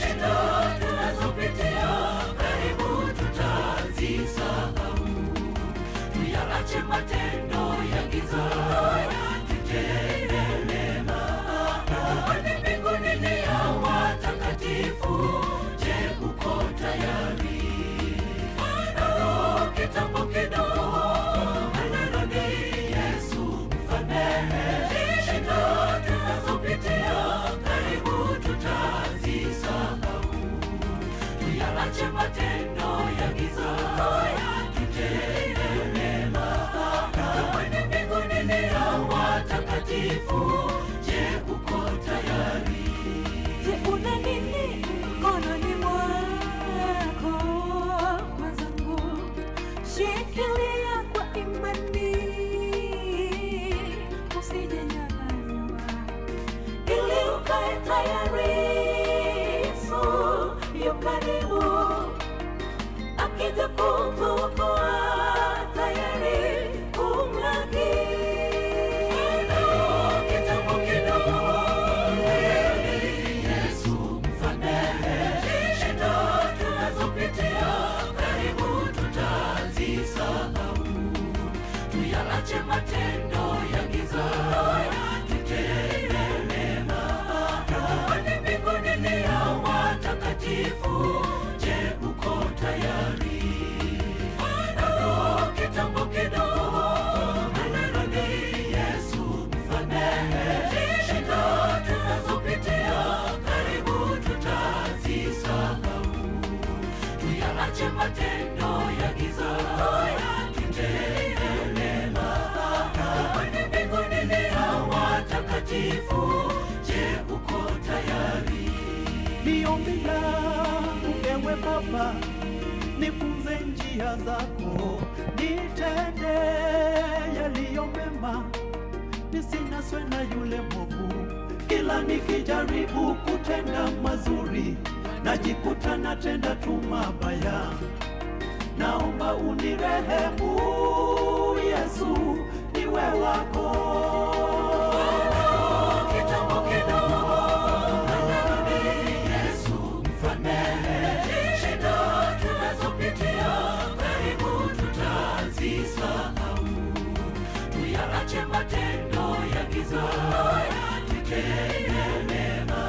Shida tunazopitia karibu tutazisahau. Tuyaache matendo ya giza, tutende mema. Kwani mbinguni ni ya watakatifu. Je, uko tayari? Bado kitambo kidogo, anarudi Yesu mfalme. Shida tunazopitia karibu tutazisahau. Tuyaache matendo ya giza, tutende mema. Kwani mbinguni ni ya watakatifu. Je, uko tayari? Je, una nini mkononi mwako mwenzangu? Shikilia kwa imani, usije nyang'anywa, ili ukae tayari. Yesu yu karibu, akija kukuokoa, tayari kumlaki. Kitambo kidogo, Yesu mfalme. Shida tunazopitia karibu tutazisahau. Tuyaache matendo ya giza, tutende mema. Kwani mbinguni ni ya watakatifu. Je, uko tayari? Baba, nifunze njia zako, nitende yaliyo mema, nisinaswe na yule mwovu. Kila nikijaribu kutenda mazuri, najikuta natenda tu mabaya. Naomba unirehemu Yesu, niwe wako. Kitambo kidogo anarudi Yesu mfalme. Shida tunazopitia karibu tutazisahau. Tuyaache matendo ya giza, tutende mema.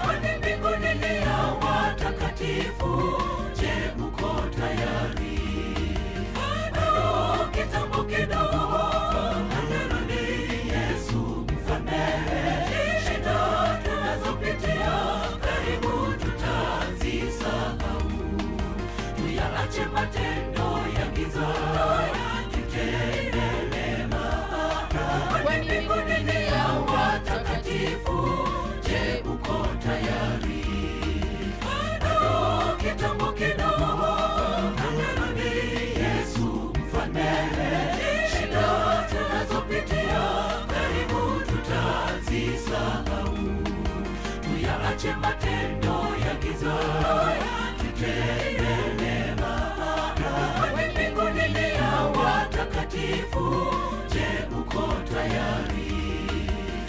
Kwani mbinguni ni ya watakatifu. Je, uko tayari? Bado kitambo kidogo anarudi Yesu mfalme. Shida tunazopitia karibu tutazisahau. Tuyaache matendo ya giza, tutende mema. Kwani mbinguni ni ya watakatifu. Je, uko tayari? Bado kitambo kidogo anarudi Yesu mfalme. Shida tunazopitia karibu tutazisahau. Tuyaache matendo ya giza, tutende mema. Kwani mbinguni ni ya watakatifu. Je, uko tayari?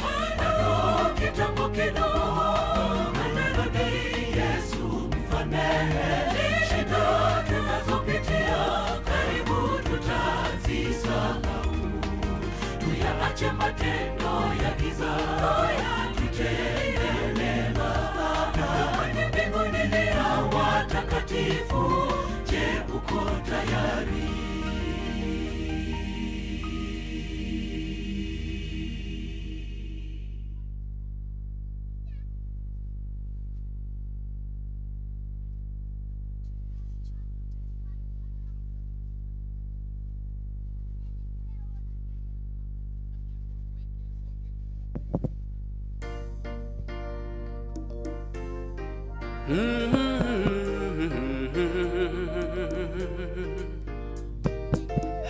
Bado kitambo kidogo anarudi Yesu mfalme. Shida tunazopitia karibu tutazisahau. Tuyaache matendo ya giza, tutende mema. Kwani mbinguni ni ya watakatifu. Je, uko tayari?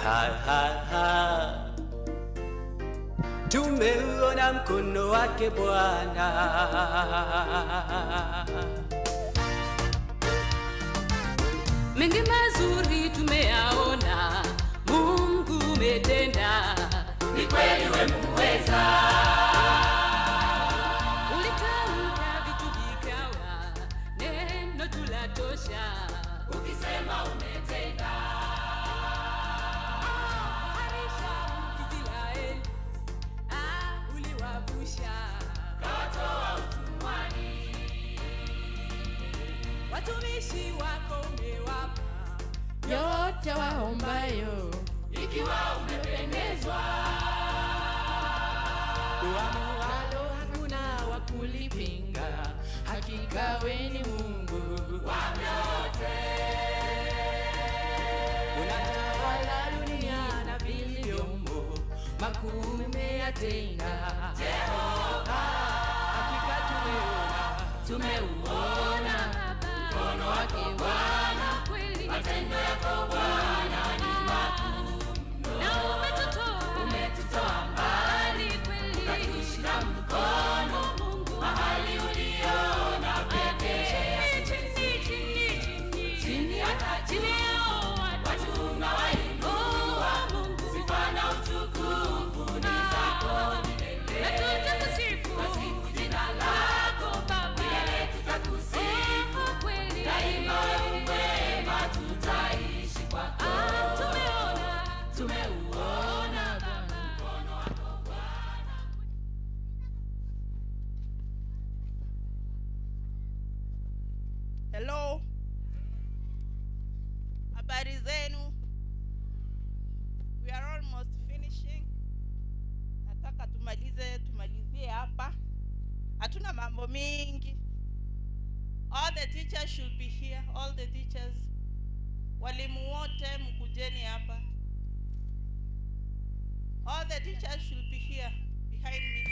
Ha, ha, ha. Tumeuona mkono wake Bwana. Mengi mazuri tumeyaona, Mungu umetenda, ni kweli we muweza. Ulitamka vitu vikawa, neno tulatosha, ukisema umetenda. Harisha Israeli, ah, uliwavusha, kawatoa utumwani watumishi wako umewapa yote waombayo, ikiwa umependezwa. Uamualo hakuna wa kulipinga, hakika we ni Mungu wa vyote. Unatawala dunia na vilivyomo, makuu umeyatenda. Jehova, hakika tumeona, tumeuona mkono wake Bwana, matendo yako Bwana ni makuu mno. Na umetutoa, umetutoa mbali ukatushika mkono mahali uliona pekee. Chini hata juu, watu unawainua. Sifa na utukufu ni zako milele. Na tutakusifu. Tasifu jina lako milele, tutakusifu daima. Wewe mwema, tutaishi kwako. Tumeuona mkono wako Bwana. Hello. Habari zenu. We are almost finishing. Nataka tumalize tumalizie hapa. Hatuna mambo mingi. All the teachers should be here. All the teachers. Walimu wote mkujeni hapa. All the teachers should be here behind me.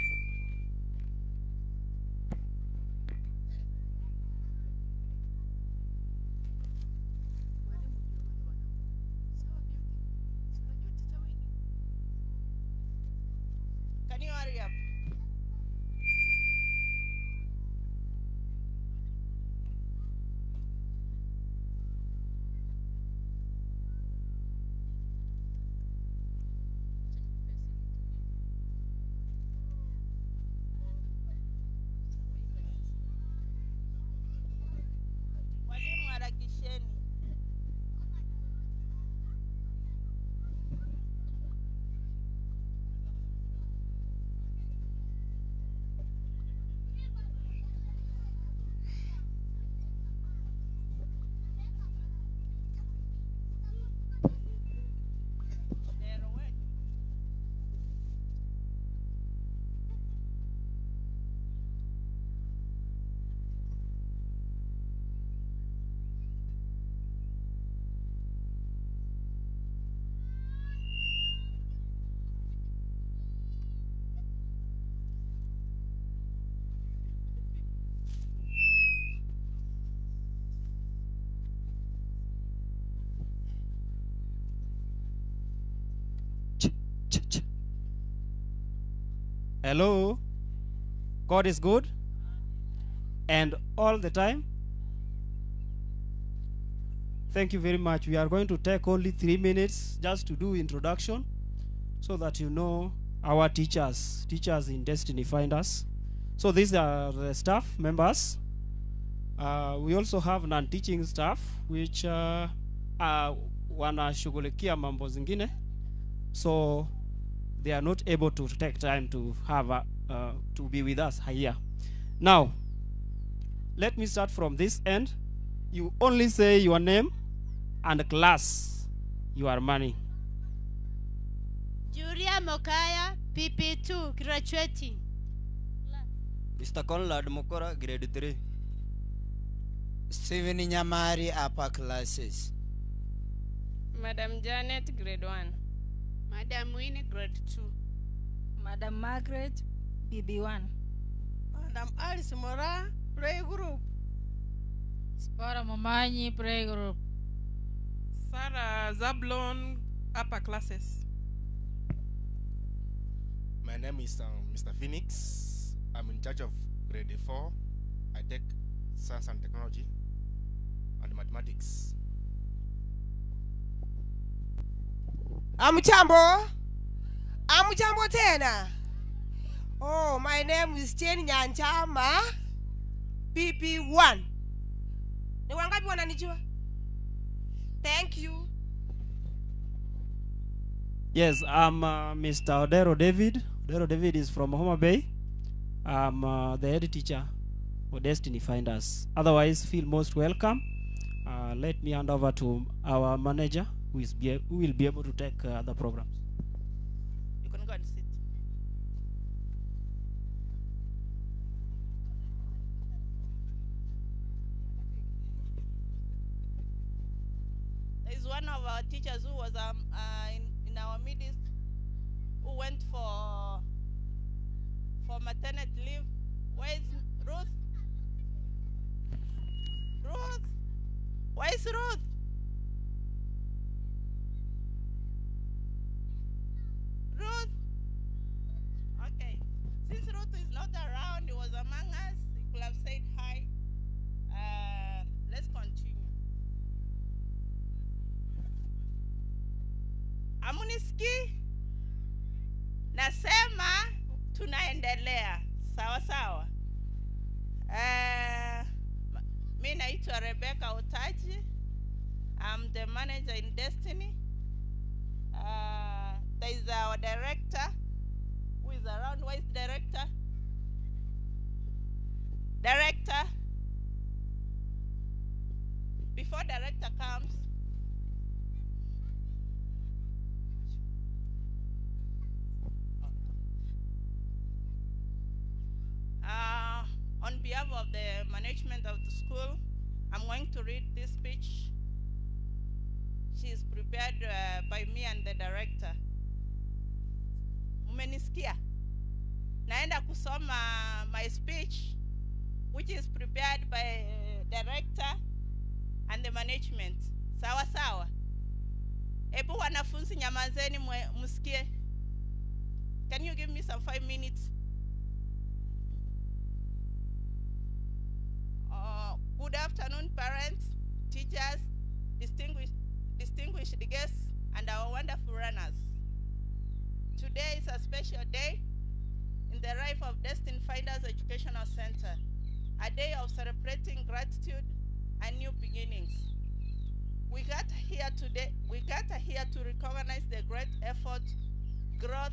Hello. God is good and all the time. Thank you very much. We are going to take only 3 minutes just to do introduction so that you know our teachers, teachers in Destiny Finders. So these are the staff members. We also have non-teaching staff which wanashughulikia mambo zingine, so they are not able to take time to have a, to be with us here. Now, let me start from this end. You only say your name and class you are manning. Julia Mokaya, PP2, graduating. Mr. Conrad Mokora, grade 3. Steven Nyamari, upper classes. Madam Janet, grade 1. Madam Winnie, grade 2. Madam Margaret, BB1. Madam Alice Mora, play group. Spora Momanyi, play group. Sarah Zablon, upper classes. My name is Mr. Phoenix. I'm in charge of grade 4. I take science and technology and mathematics. Amchambo. Amchambo tena. Oh, my name is Jane Nyanchama, PP1. Ni wangapi wananijua? Thank you. Yes, I'm Mr. Odero David. Odero David is from Homa Bay. I'm the head teacher for Destiny Finders. Otherwise, feel most welcome. Let me hand over to our manager, who is be, who will be able to take the programs. You can go and sit. There is one of our teachers who was in our midst, who went for maternity leave. Where is Ruth? Ruth? Where is Ruth? Ruth? Okay. Since Ruth is not around, he was among us, he could have said hi. Let's continue. Amuniski? Nasema tunaendelea. Sawa sawa. Mi naitwa Rebecca Otaji. I'm the manager in Destiny. There is our director who is around. Where is the director? Director. Before director comes, on behalf of the management of the school, I'm going to read this speech. She is prepared by me and the director. Mmenisikia? Naenda kusoma my speech, which is prepared by director and the management. Sawa sawa. Ebu wanafunzi nyamazeni msikie. Can you give me some 5 minutes? Good afternoon, parents, teachers, distinguished guests, and our wonderful runners. Today is a special day in the life of Destiny Finders Educational Center, a day of celebrating gratitude and new beginnings. We got here today, we got here to recognize the great effort, growth,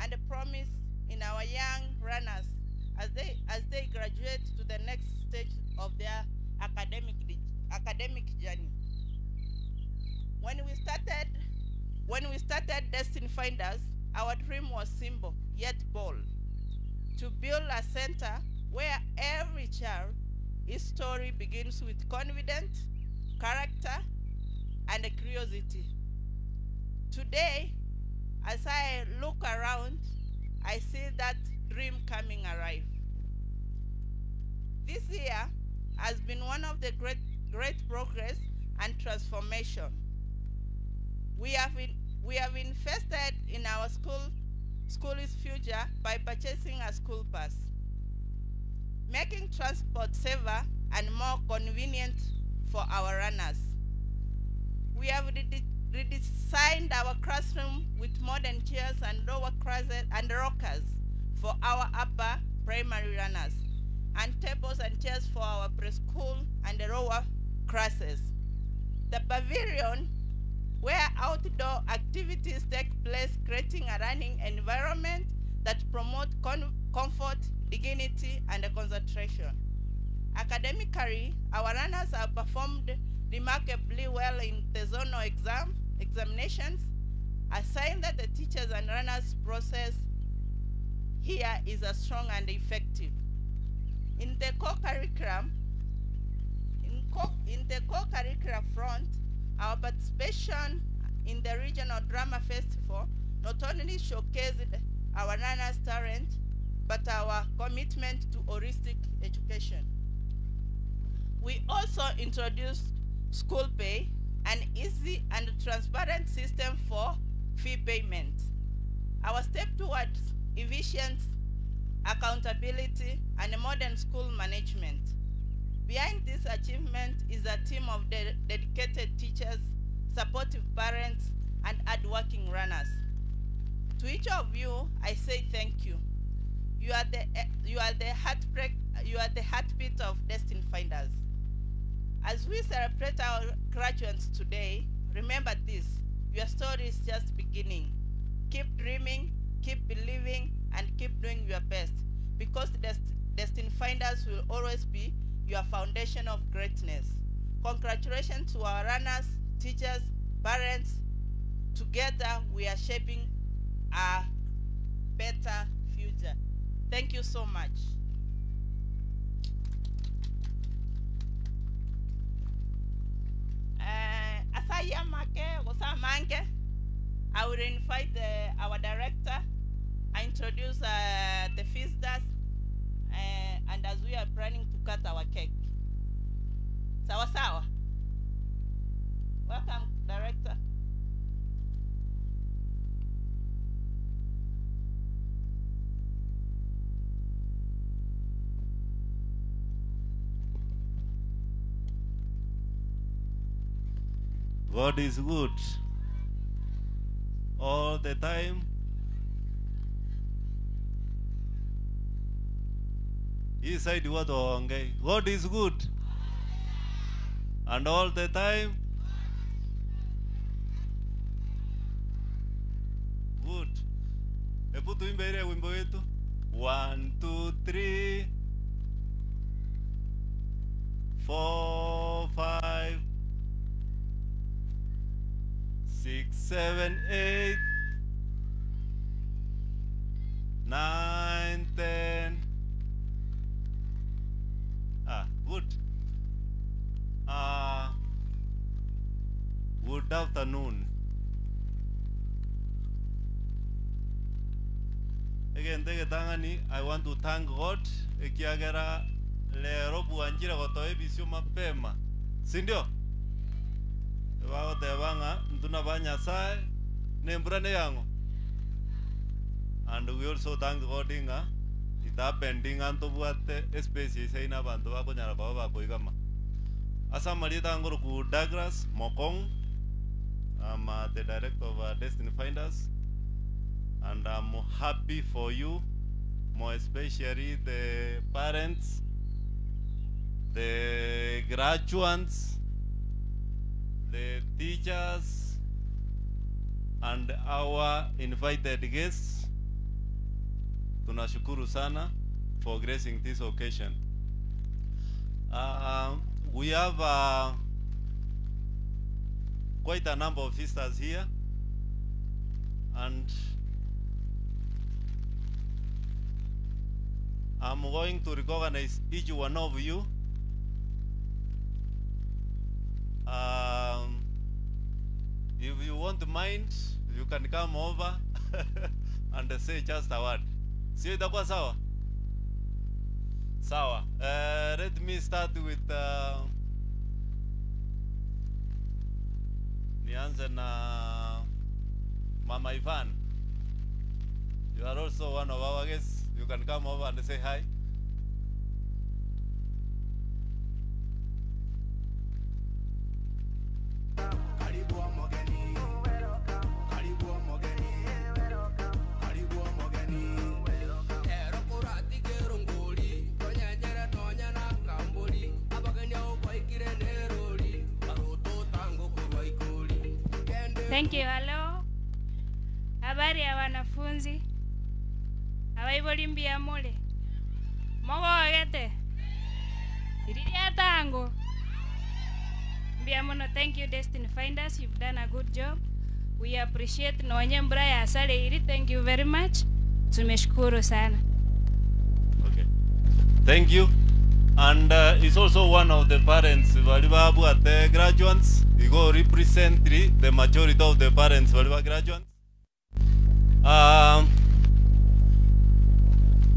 and the promise in our young runners as they graduate to the next stage of their academic journey. When we started Destiny Finders, our dream was simple yet bold: to build a center where every child, his story begins with confidence, character, and curiosity. Today, as I look around, I see that dream coming alive. This year has been one of the great progress and transformation. We have invested in our school school's future by purchasing a school bus, making transport safer and more convenient for our runners. We have redesigned our classroom with modern chairs and lower classes and rockers for our upper primary runners, and tables and chairs for our preschool and lower classes. The pavilion, where outdoor activities take place, creating a learning environment that promotes comfort, dignity, and concentration. Academically, our learners have performed remarkably well in the zonal examinations, a sign that the teachers and learners process here is a strong and effective. In the co-curriculum, in the co-curricular front, our participation in the regional drama festival not only showcased our learners' talent, but our commitment to holistic education. We also introduced School Pay, an easy and transparent system for fee payment. Our step towards efficient accountability and modern school management. Behind this achievement is a team of dedicated teachers, supportive parents, and hardworking runners. To each of you, I say thank you. You are the heartbeat of Destiny Finders. As we celebrate our graduates today, remember this: your story is just beginning. Keep dreaming, keep believing, and keep doing your best, because Destiny Finders will always be your foundation of greatness. Congratulations to our runners, teachers, parents. Together, we are shaping a better future. Thank you so much. I will invite our director. I introduce the visitors, and as we are planning to cut our cake. Sawa sawa. Welcome, director. God is good all the time. Hii side watu waongei. God is good and all the time. Good. Hebu tuimbe ile wimbo wetu. 1 2 3 4 5 6 7 8 9 10. Ah, good. Good afternoon. Again, tangani, I want to thank God. Ekiagera lero buanjira gotoe bisio mapema. Sindio? Bagotebanga ntuna ba Nyasaye nembura ne yango. And we also thank God inga it happened inga ntobwate space isaina bantu bakonyara baba bakoigama. Asa marieta ngoro ku Douglas Mokong. I'm the director of Destiny Finders, and I'm happy for you, more especially the parents, the graduates, the teachers, and our invited guests. Tunashukuru sana for gracing this occasion. We have quite a number of sisters here, and I'm going to recognize each one of you. If you want mind, you can come over and say just a word. Sio itakuwa sawa? Sawa. Let me start with nianze na Mama Ivan. You are also one of our guests. You can come over and say hi. Thank you. Hello. Habari ya wanafunzi? Abaibori mbuya more? Mogogete? Iriria tango. Mbuya mono. Thank you Destiny Finders. You've done a good job. We appreciate nonye mbura ya sare iri. Thank you very much. Tumeshukuru sana. Okay. Thank you. And he's also one of the parents bali babwate graduates. He go represent the majority of the parents bali ba graduates.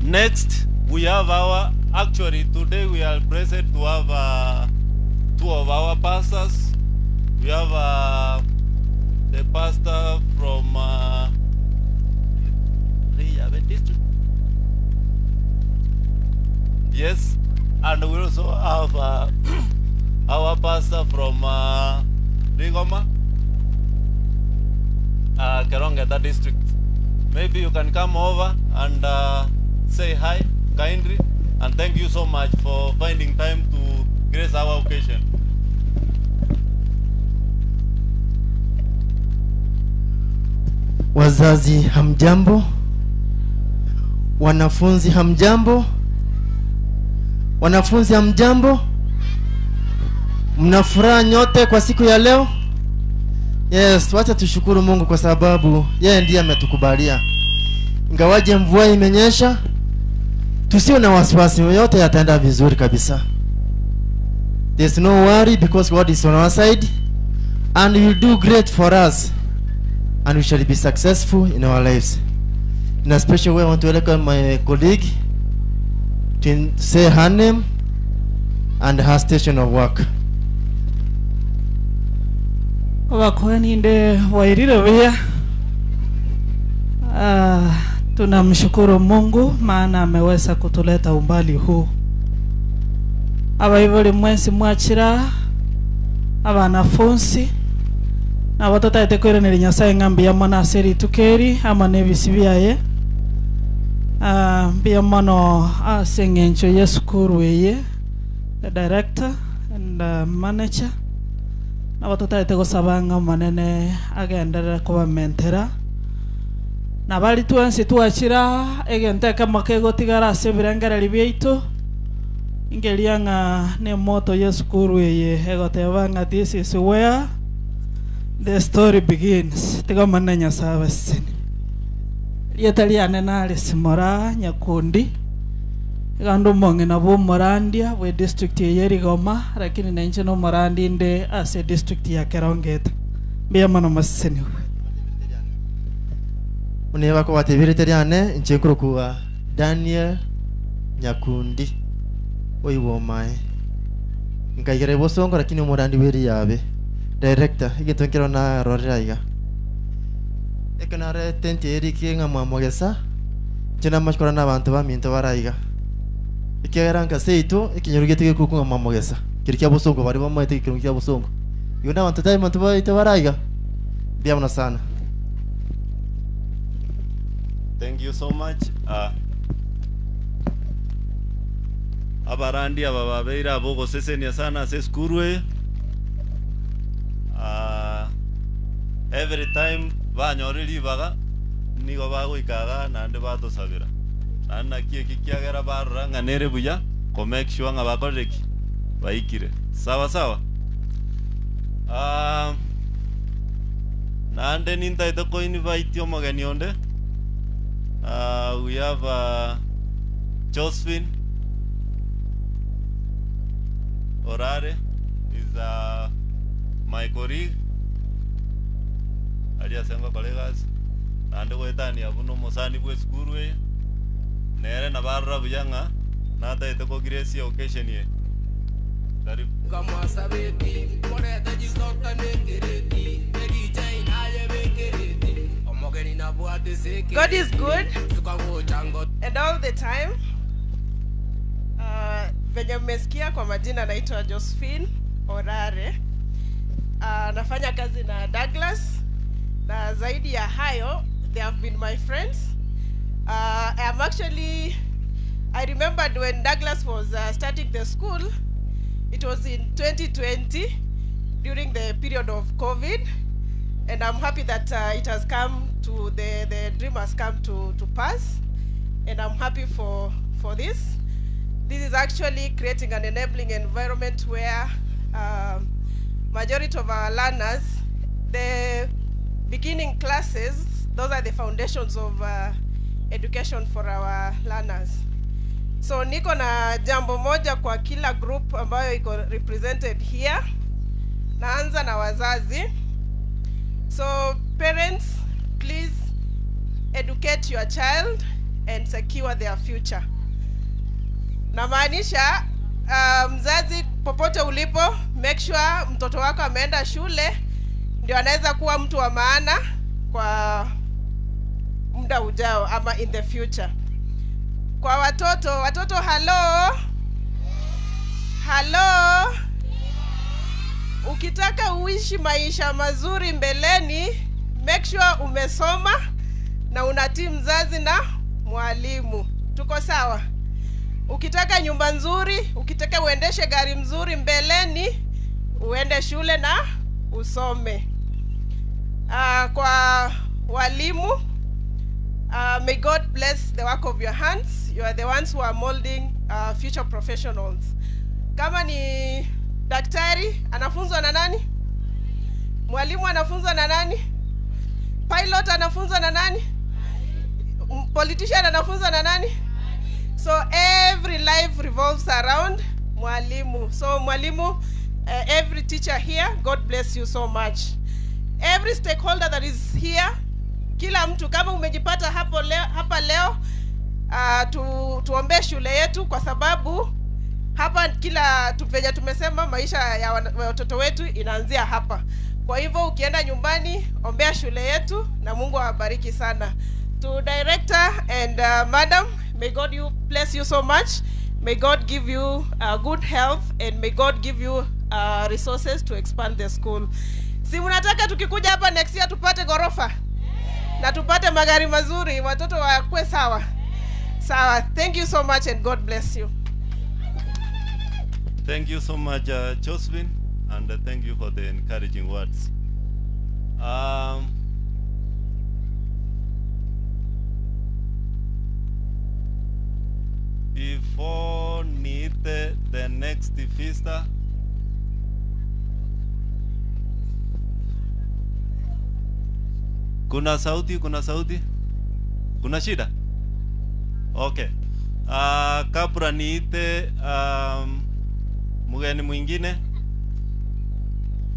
Next, we have our, actually today we are present to have two of our pastors. We have the pastor from Riyabe district. Yes, and we also have our pastor from Rigoma, Kerongeta district. Maybe you can come over and say hi kindly, and thank you so much for finding time to grace our occasion. Wazazi hamjambo, wanafunzi hamjambo, wanafunzi hamjambo. Mna furaha nyote kwa siku ya leo? Yes, wacha tushukuru Mungu kwa sababu yeye ndiye ametukubalia. Ingawaje mvua imenyesha, tusiwe na wasiwasi, yote yataenda vizuri kabisa. There's no worry because God is on our side and he will do great for us and we shall be successful in our lives. In a special way, I want to welcome my colleague to say her name and her station of work. Wakuhani wairire buya. Tunamshukuru Mungu maana ameweza kutuleta umbali huu. Abaibuli mwensi mwachira abanafunzi nabo tataete kwiranĩria Nyasaye ng'a mbuya mono ase rituko eri amo na ebisi biaye. Mbuya mono ase eng'encho ya esukuru eye, the director and the manager, nabo tataete gosaba ng'a omonene agenderere kobamentera. Na bari twensi twachira egento ekemo kegotigara ase ebirengereri biaitu, ingeria ng'a na emoto ya esukuru eye egoteba ng'a this is where the story begins. Tiga omonene Nyasaye abaseseni. Rieta riane nare Simora Nyakundi, eganda omong'ina bwa omorandia bwa district eye Rigoma, lakini nainche na omorandi inde ase district ya Kerongeta. Mbuya mono maseseni. Uneba ko batebirete riane inche nkurukuwa Daniel Nyakundi oiwomae nkaigere bosongo lakini omorandi weri yabe director egento nkero na rorera iga ekenare tenti eri ki ng'a mwamogesa inche namachikora na abanto baminto baraiga ekiagera nkaseitu ekinyoru gete gekuku ng'a mwamogesa kiri kia bosongo bari bamaete ekirungi kia bosongo igo na abanto tai banto baito baraiga mbuya mono sana. Thank you so much. Abarandi aba babeire abogosesenia sana ase esukuru eye. Every time banyore ribaga nigo bagoikaga naende batosabera. Naende naki eki kiagera barora ng'a nere buya ko make sure ng'a bakorire ki baikire. Sawa sawa. Naende nintaete ko invite omogeni onde. We have Josephine Orare is my colleague. Aliasenga colleagues. Naende goetania buno omosani bwa esukuru eye. Nere nabarora buya ng'a nataete ko grace occasion eye. Karibu. God is good and all the time. Venye mmesikia kwa majina naitwa Josephine Orare. Nafanya kazi na Douglas na zaidi ya hayo they have been my friends. I'm actually I remembered when Douglas was starting the school, it was in 2020 during the period of COVID. And I'm happy that it has come to, the dream has come to pass. And I'm happy for this. This is actually creating an enabling environment where majority of our learners, the beginning classes, those are the foundations of education for our learners. So niko na jambo moja kwa kila group ambayo iko represented here. Naanza na wazazi. So parents, please educate your child and secure their future. Namaanisha mzazi popote ulipo, make sure mtoto wako ameenda shule ndio anaweza kuwa mtu wa maana kwa muda ujao ama in the future. Kwa watoto, watoto halo. Halo. Ukitaka uishi maisha mazuri mbeleni, make sure umesoma na unatii mzazi na mwalimu. Tuko sawa? Ukitaka nyumba nzuri, ukitaka uendeshe gari mzuri mbeleni, uende shule na usome. Kwa walimu, may God bless the work of your hands. You are the ones who are molding future professionals. Kama ni daktari, anafunzwa na nani? Mwalimu anafunzwa na nani? Pilot anafunzwa na nani? Politician anafunzwa na nani? So every life revolves around mwalimu. So mwalimu, every teacher here, God bless you so much. Every stakeholder that is here, kila mtu kama umejipata hapo leo, hapa leo, tuombee shule yetu kwa sababu hapa kila venye tumesema maisha ya watoto wetu inaanzia hapa. Kwa hivyo ukienda nyumbani ombea shule yetu na Mungu awabariki sana. To director and madam, may God you bless you so much. May God give you good health and may God give you resources to expand the school. Si mnataka tukikuja hapa next year tupate ghorofa na tupate magari mazuri, watoto wakuwe sawa. Sawa. Thank you so much and God bless you. Thank you so much, Josephine, and thank you for the encouraging words. Before niite the next vista, kuna sauti, kuna sauti, kuna shida? Okay. Kabla niite mgeni mwingine,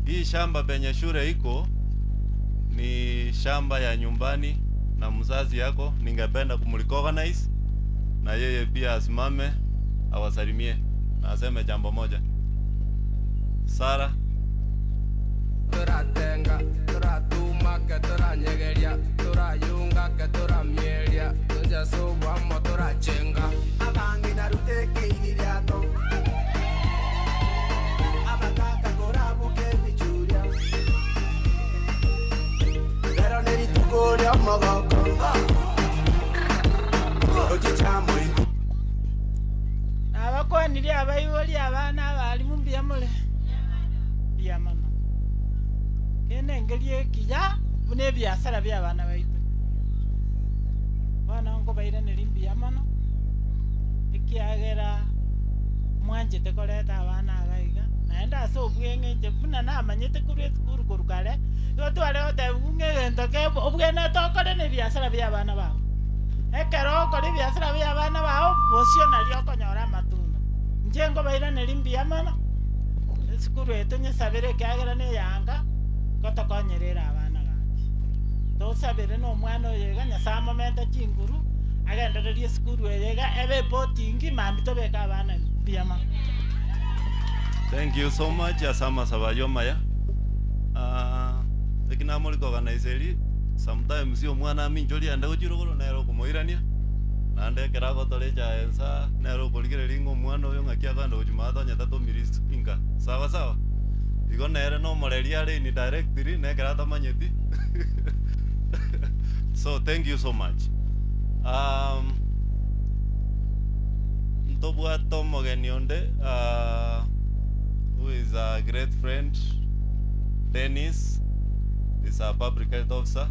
hii shamba penye shule iko ni shamba ya nyumbani na mzazi yako, ningependa kumrecognize na yeye pia asimame awasalimie na aseme jambo moja. Sara. Turatenga, turatumake, turanyegeria, turayunga, ke turamieria, tunjasubwamo, turachenga. Abangi naruteke iririato. Abataka korabuke bichuria. Lero nerituko ria mogoko. Ochicha moingo. Abakwanirie abaibori abana abarimu mbuya more. Mbuya mono. Kene engeri ekiya buna ebiasara bia abana baitu. Bono nkobairaneria mbuya mono ekiagera mwanchete koreta abana aba iga naende ase obweng'e inche buna namanyete korwa esukuru korwa kare igo tware goteba ng'a egento ke obwene tokore na ebiasara bia abana bao. Ekero okora ebiasara bia abana bao bosio nario okonyora amatunda. Inche nkobairaneria mbuya mono esukuru etu nyesabere ekiagera na eyanga gotokonyerera abana gaki. Tosabere na omwana oyo iga Nyasaye amomente chinguru agendererie esukuru eye iga ebe ebotingi mambi tobeke abana mbuya mono. Thank you so much, Asama Sabayomaya. Lakini amuri organize eri Sometimes omwana aminchoria aende gochia rogoro nere okomoirania, naende ekero agotora echae nsa nere okorigereria ng'a omwana oyo ng'aki akogenda gochia maate onye tatomiri inka. Sawa sawa? Igo nere na omoreri are indirectly na ekero atamanyeti so thank you so much. Ntobwate omogeni onde who is a great friend Dennis is a public health officer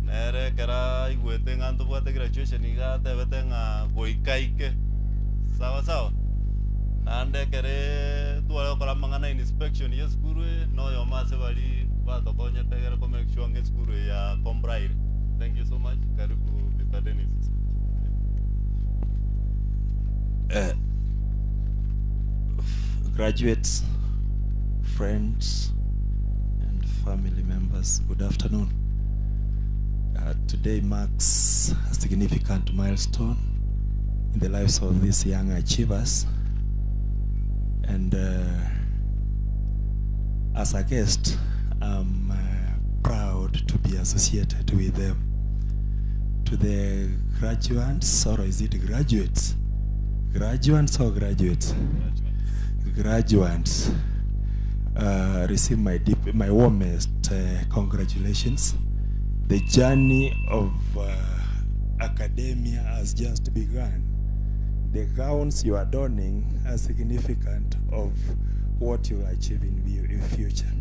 nere ekero aigwete ng'a ntobwate graduation iga atebete ng'a goika aike sawa sawa naende ekere tware gokora amang'ana inspection ya esukuru eye na oyomo ase baria batokonyete egere ko make sure ng'a esukuru eye ya complied. Thank you so much. Karibu Mr. Dennis. Graduates, friends, and family members, good afternoon. Today marks a significant milestone in the lives of these young achievers. And as a guest, I'm proud to be associated with them. To the graduates, or is it graduates? Graduates or graduates? Graduates. Receive my deep, my warmest congratulations. The journey of academia has just begun. The gowns you are donning are significant of what you will achieve in the future.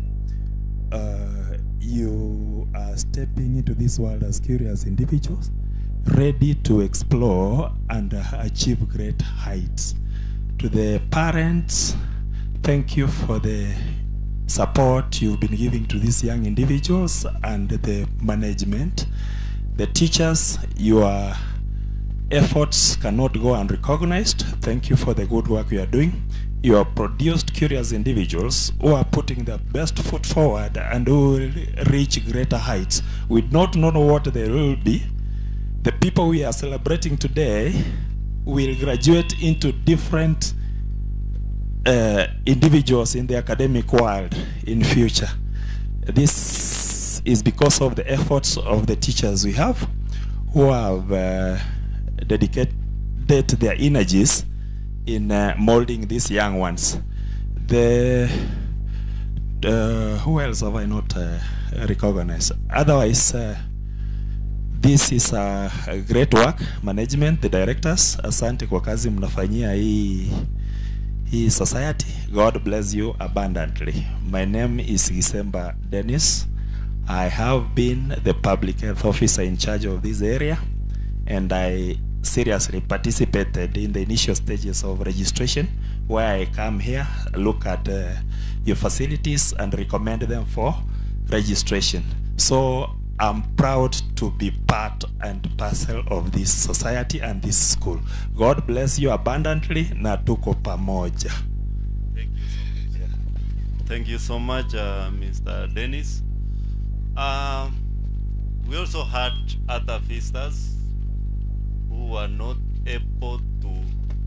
You are stepping into this world as curious individuals, ready to explore and achieve great heights. To the parents, thank you for the support you've been giving to these young individuals and the management. The teachers, your efforts cannot go unrecognized. Thank you for the good work you are doing. You have produced curious individuals who are putting their best foot forward and who will reach greater heights. We do not know what they will be. The people we are celebrating today will graduate into different individuals in the academic world in future. This is because of the efforts of the teachers we have, who have dedicated their energies in molding these young ones. The who else have I not recognized? Otherwise, this is a great work. Management, the directors, asante kwa kazi mnafanyia hii society. God bless you abundantly. My name is Gisemba Dennis. I have been the public health officer in charge of this area, and I seriously participated in the initial stages of registration, where I come here, look at your facilities, and recommend them for registration. So I'm proud to be part and parcel of this society and this school. God bless you abundantly na tuko pamoja. Thank you so much. Thank you so much, Mr. Dennis. We also had other visitors who were not able to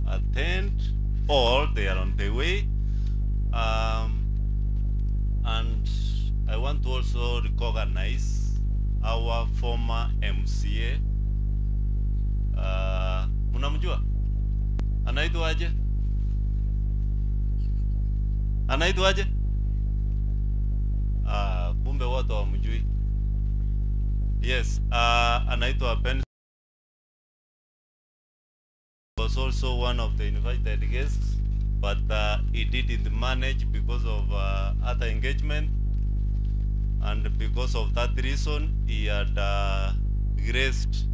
attend or they are on the way. And I want to also recognize our former MCA. Mnamjua? Anaitwaje? Anaitwaje? Ah, kumbe watu hawamjui. Yes, anaitwa Ben was also one of the invited guests, but he didn't manage because of other engagement. And because of that reason, he had graced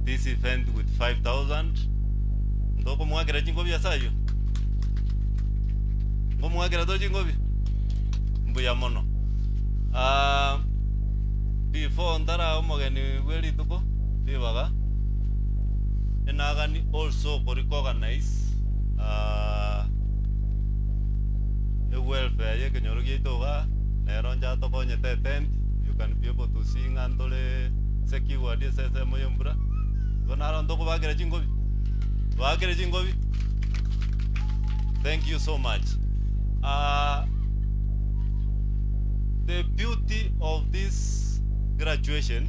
this event with 5,000. Ndoko mwakira chingobi asayo. Ngo mwakira to chingobi. Mbuya mono. Before ndara omogeni bwerituko ribaga enagani also recognize e welfare ye kenyoro giaito iga nero njatokonyete tent. You can be able to see ng'a ntore secured ase esemo ya embura. Igo naro ntokobakera chingobi bakere chingobi. Thank you so much. The beauty of this graduation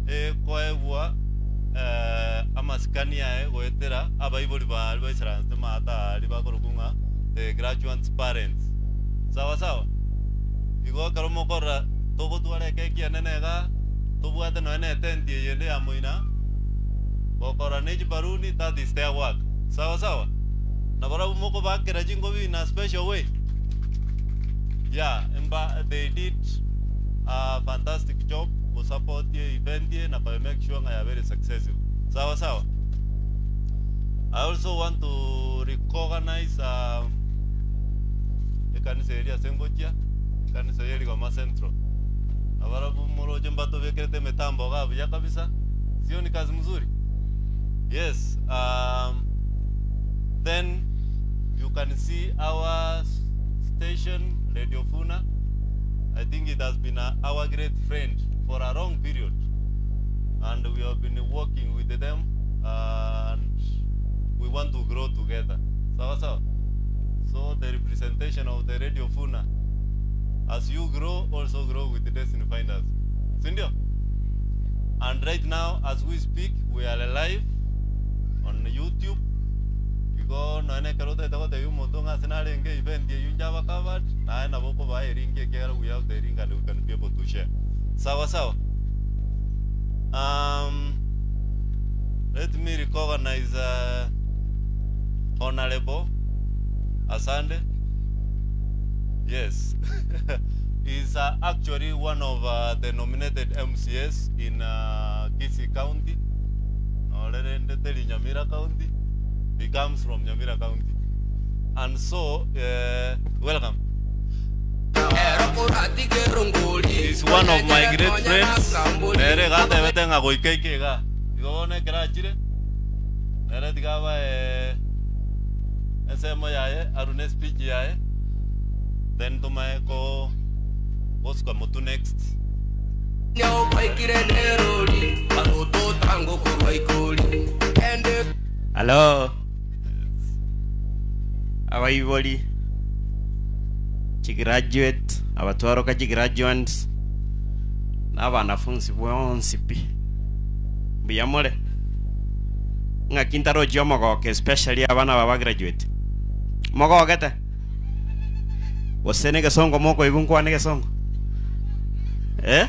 ekoegwa eh, amasikani aye goetera abaibori baria baisaransete maata aria bakorokwa ng'a the graduates parents. Sawa sawa? Igo ekero mokorora togotwara ekeki enene igaa, tobwate nonya na etent eyende ya moina, gokora ne chibaruni that is their work. Sawa sawa? Nabarabwo mokobakera chingobi in a special way. Yeah, mba they did a fantastic job gosupport event eye na koe make sure ng'a yabeire successful. Sawa sawa? I also want to recognize ekanisa eria ase ngochia, ekanisa ya Rigoma Central. Nabarabwo moroche mbatobekerete emitambo iga buya kabisa, sio ni kazi mzuri? Yes, then you can see our station, Radio Funa. I think it has been our great friend for a long period. And we have been working with them and we want to grow together. Sawa sawa. So the representation of the Radio Funa, as you grow, also grow with the Destiny Finders. Sindio? And right now, as we speak, we are live on YouTube. Igo nonya ekero otagete gotebia omonto ng'a ase narenge event eywo inche covered, naye nabo okobaa elink ekiagera we have the link and we can be able to share. Sawa sawa. Let me recognize Honorable Asande. Yes. He's actually one of the nominated MCAs in Kisii County. Norerende teri Nyamira County. He comes from Nyamira County. And so, welcome. He's one of my great friends. Nere gatebete ng'a goika ike iga. Igo bono ekero achire, nere tiga abae ensemo yaye, arune speech yaye, then tomae ko gosuka motu next. Hello. Abaibori chigraduate abatwaroka chigraduates na abanafunzi bonsi pi mbuya more ng'aki ntarochia omogoka especially abana aba bagraduate mogogete gose na egesongo mokoigwa nkwane egesongo eh?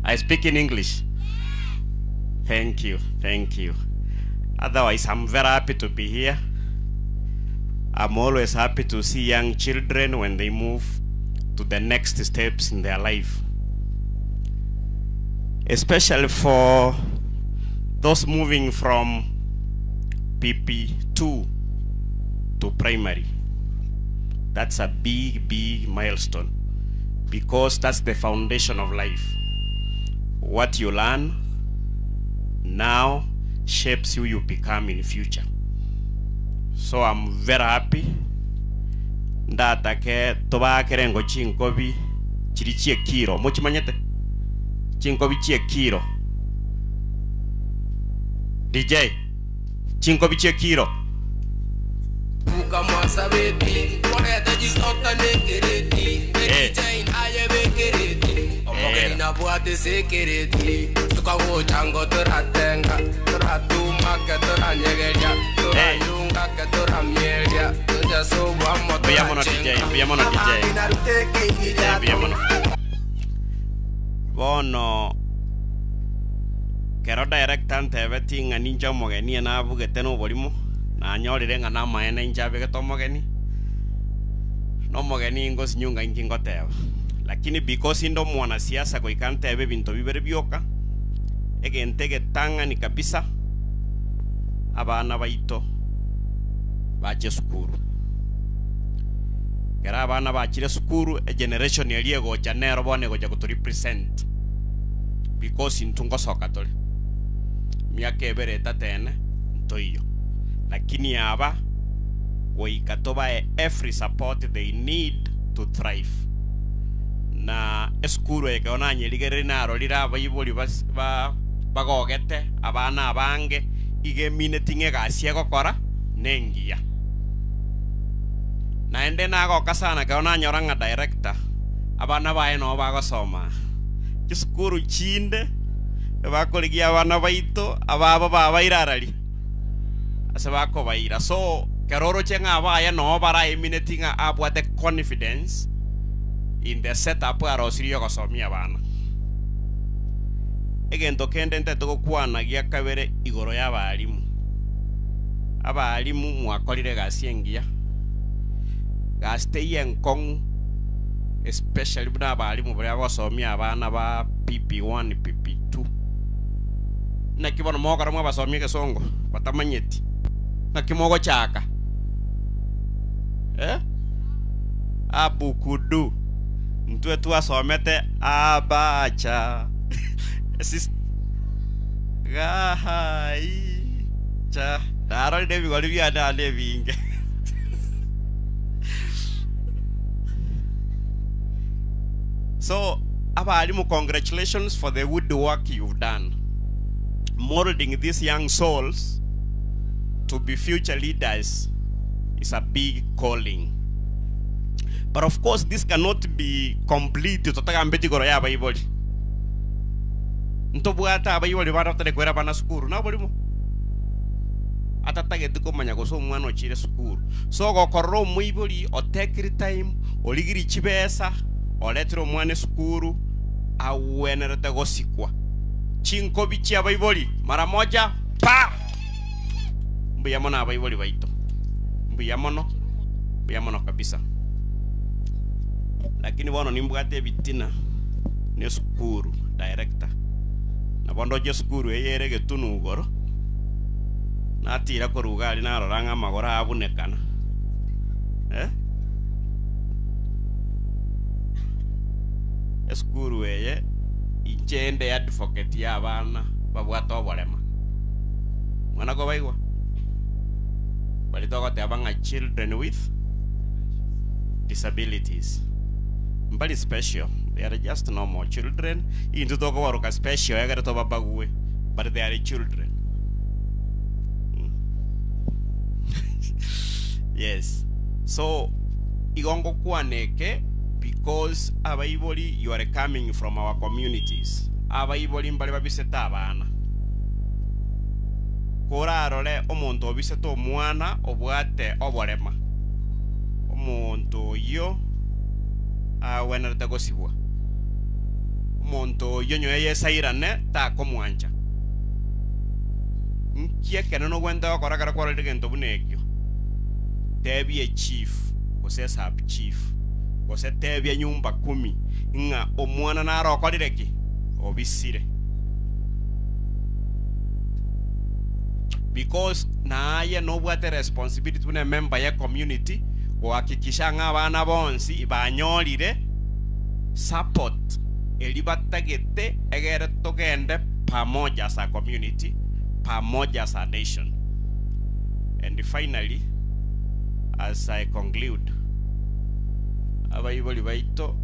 I speak in English. Thank you, thank you. Otherwise, I'm very happy to be here. I'm always happy to see young children when they move to the next steps in their life. Especially for those moving from PP2 to primary. That's a big, big milestone because that's the foundation of life. What you learn now shapes who you become in future. So I'm very happy. Ndatake tobakere ngo chinkobi chiri chiekiro. Mochimanyete? Chinkobi chiekiro. DJ, chinkobi chiekiro. Buka mwasa baby, morete jisota nekereti. DJ aye bekereti. Omogeni na bwate sekereti. Suka gochango toratenga, toratumake toranyegeria, torayunga ke toramieria. Tojasobwa moto. Mbuya mono DJ, mbuya mono DJ. Mbuya mono. Bono kero director ntebeti ng'a ninche omogeni nabugete na oborimo nanyorire ng'a namaene inche abegete omogeni na omogeni ngosinyunga inki ngoteba lakini because inde omwanasiasa goika ntebe ebinto bibere bioka egento egetang'ani kabisa abana baito bache sukuru kera abana bachire sukuru egeneration eria egocha nero bono egocha gotorepresent because intwe ngosoka tore miaka ebere etatene ntoiyo lakini aba goika tobae every support they need to thrive na esukuru ekero nanyerigereri narorire abaibori bagogete abana abange igemineti ng'egasi egokora nengiya naende nagoka sana ekero nanyora ng'a director Abana baye nabo bagosoma chisukuru chinde, ebakorigia abana baito, ababo babaire arari ase bakobaira. So kero oroche ng'a abaye noo baraemineti ng'a abwate confidence in the setup arosirie yogosomia abana. Egento kende ntagete gokwana gia kabere igoro ya abalimu. Abalimu mwakorire egasi engiya, gasi teiyo enkong'u especially buna abalimu baria bagosomia abana ba PP1, PP2. Naki bono mogokora mwabasomia egesongo batamanyeti, naki mogochaka eh? Abukudu, intwe twasomete abacha Sis- gahai cha narorire ebigori biane ande ebinge. So abalimu congratulations for the good work you've done molding these young souls to be future leaders is a big calling. But of course this cannot be complete totagambeti igoro ya abaibori. Ntobwate abaibori bare batari koira abana sukuru naborimo atatageti komanya gose omwana ochire sukuru. So ogokorora omoibori otekiri time origiri chibesa oretire omwana esukuru agwenerete gosikwa. Chinkobi chia abaibori mara moja pa! Mbuya mono abaibori baito, mbuya mono, mbuya mono kabisa. Lakini bono nimbwate ebitina na esukuru director, nabo ndoche esukuru eye ere egetunu igoro, natira korwa iga aria narora ng'a amagoro abunekana eh. Esukuru eye inche inde advocate ya abana babwate oborema. Mwana kobaigwa? Baria togoteba ng'a children with disabilities. Mbari special, they are just normal children. Intwe tokobaroka special egere tobabague, but they are children. Yes. So, igo ngokwana eke because abaibori you are coming from our communities. Abaibori mbare babisete abana. Korarore omonto obisete omwana obwate oborema, omonto oyio agwenerete gosibwa. Omonto oyio nyowe Yeso airane takomwancha. Nki ekenene ogwenerete gokora ekero kwarorire egento buna ekio? Tebia echief gose esub chief gose tebia nyumba kumi ng'a omwana naro okorire ki? Obisire. Because naye nobwate responsibility buna emember ye community gohakikisha ng'a abana bonsi banyorire support eria batagete egere togende pamoja as a community, pamoja as a nation. And finally, as I conclude, abaibori baito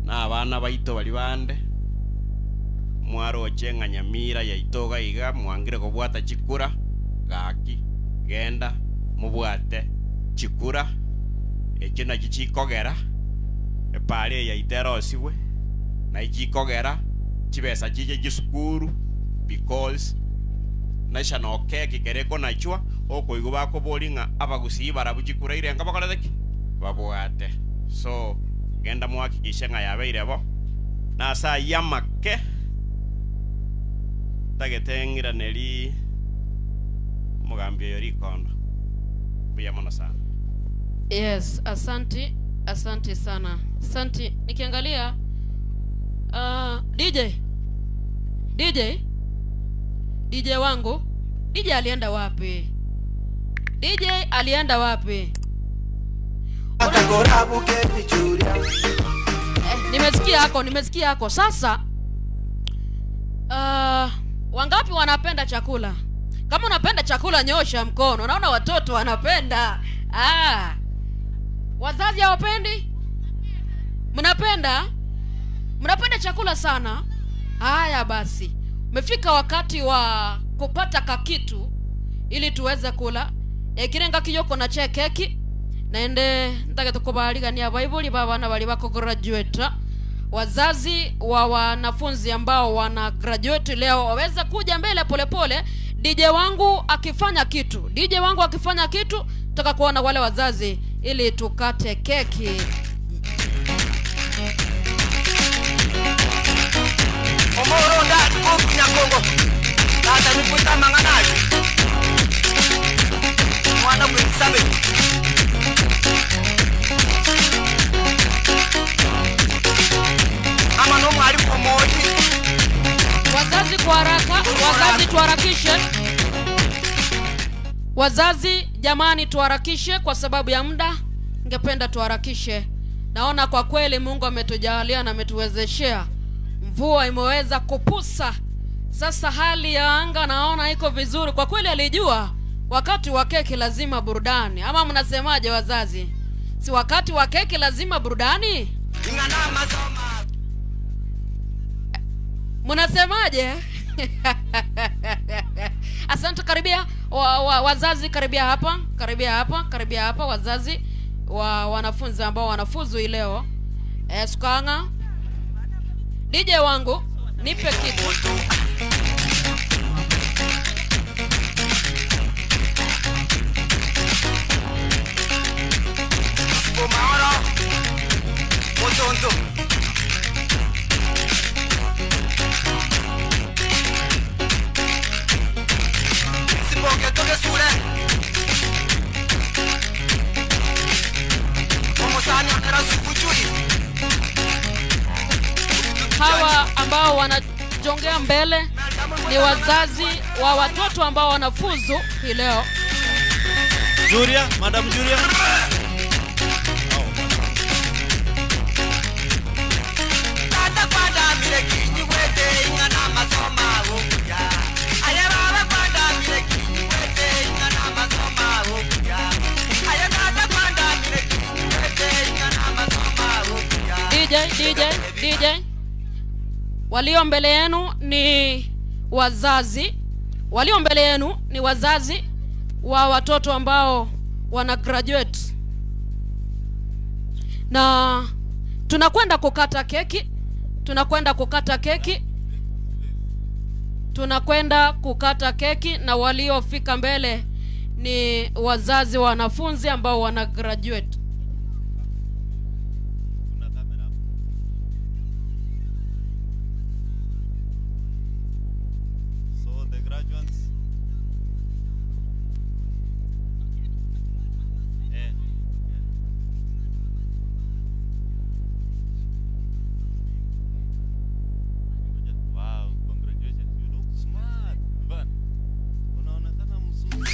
na abana baito baria bande, mwaroche ng'a Nyamira yaito iga iga mwangire kobwata chikura, gaki genda mobwate chikura, echio nachio chikogera epara eye yaito erosigwe, naye chikogera chibesa chiche chisukuru because national cake kere ekonachwa, okoigwa bakoboria ng'a abagusii barabwo chikura irenga bakorete ki? Babwate. So genda mohakikishe ng'a yabeire bo, na ase ayio amake ntagete ng'iraneri omogambi oyo rikondo. Mbuya mono sana. Yes, asanti, asante sana. Asanti. Nikiangalia DJ DJ DJ wangu, DJ alienda wapi? DJ alienda wapi? Nimesikia yako, nimesikia yako. Sasa wangapi wanapenda chakula? Kama unapenda chakula nyosha mkono. Naona watoto wanapenda. Wazazi hawapendi? Mnapenda? Mnapenda chakula sana? Haya basi. Umefika wakati wa kupata kakitu ili tuweze kula. Ekirenga kiyoko na che keki. Naende ntagete kobarigania abaibori ba abana baria bakograduate. Wazazi wa wanafunzi ambao wana graduate leo waweza kuja mbele polepole. DJ wangu akifanya kitu, DJ wangu akifanya kitu, nataka kuona wale wazazi ili tukate keki. Omoro ndari kokunyakongo tata nikutamang'anayo mwana gwe 7 ama nomwalimu omoji. Wazazi kwa haraka, wazazi tuharakishe. Wazazi jamani, tuharakishe kwa sababu ya muda. Ningependa tuharakishe. Naona kwa kweli Mungu ametujalia na ametuwezeshea. Mvua imeweza kupusa. Sasa hali ya anga naona iko vizuri. Kwa kweli alijua wakati wa keki lazima burudani. Ama mnasemaje wazazi? Si wakati wa keki lazima burudani? Mnasemaje? Asante, karibia wazazi, karibia hapa, karibia hapa, karibia hapa wazazi wa wanafunzi ambao wanafuzu hii leo. Sukanga. DJ wangu, nipe kitu. Maoro Motonto Sipoke toke sule Omusani onera sikuchui. Hawa ambao wanajongea mbele ni wazazi wa watoto ambao wanafuzu hii leo. Julia, Madam Julia. Tata kwandamire kinyiwete ing'ana masoma okuya. Aye baba kwandamire kinyiwete ing'ana masoma okuya. Aye tata kwandamire kinyiwete ing'ana masoma okuya. DJ, DJ, DJ. Walio mbele yenu ni wazazi. Walio mbele yenu ni wazazi wa watoto ambao wana graduate. Na tunakwenda kukata keki. Tunakwenda kukata keki. Tunakwenda kukata keki na waliofika mbele ni wazazi wa wanafunzi ambao wana graduate. So the graduates. Wow, congratulations. You look smart. Ivan. Unaonekana mzuri.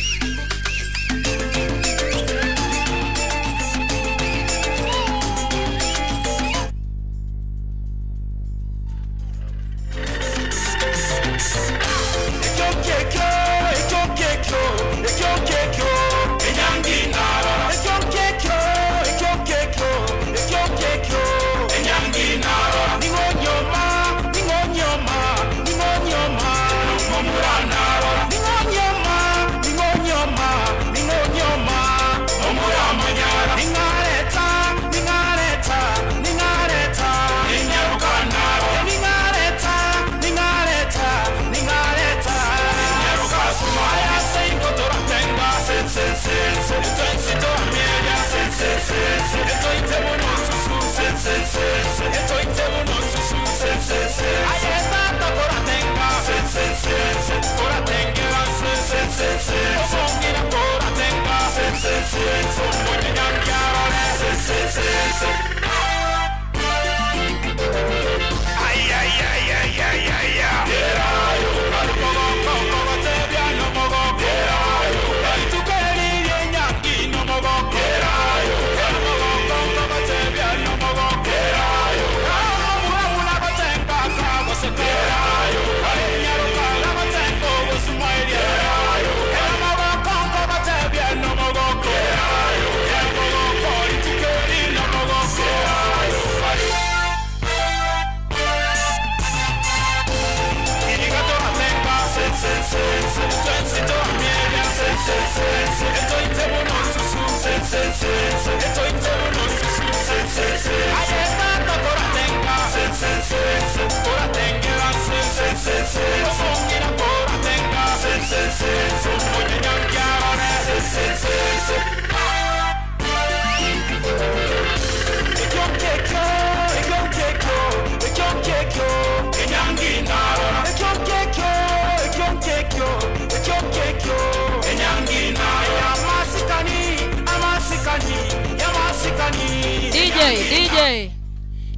DJ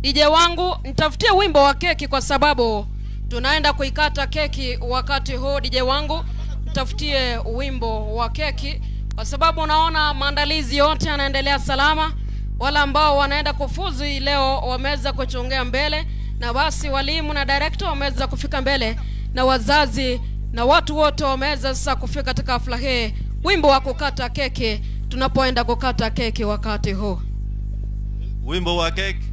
DJ wangu nitafutie wimbo wa keki kwa sababu tunaenda kuikata keki wakati huu. DJ wangu nitafutie wimbo wa keki kwa sababu unaona maandalizi yote yanaendelea salama. Wale ambao wanaenda kufuzu hii leo wameweza kuchongea mbele, na basi walimu na director wameweza kufika mbele, na wazazi na watu wote wameweza sasa kufika katika hafla hii. Wimbo wa kukata keki, tunapoenda kukata keki wakati huu. Wimbo wa keki.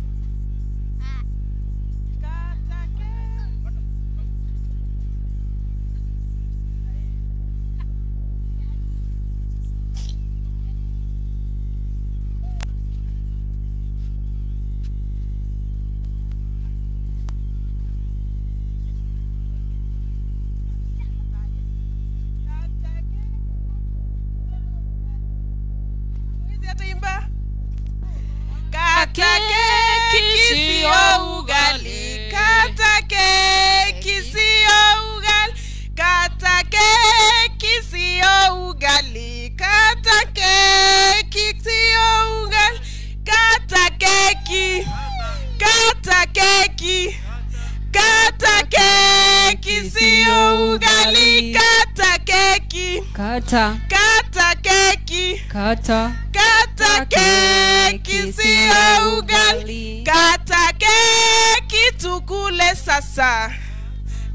Hizi hata imba. Kata keki sio ugali, kata keki sio ugali, kata keki sio ugali, kata keki sio ugali, kata keki, kata keki, kata keki sio ugali, kata keki, Kata. kata keki, Kata. kata keki sio ugali, kata keki tukule sasa,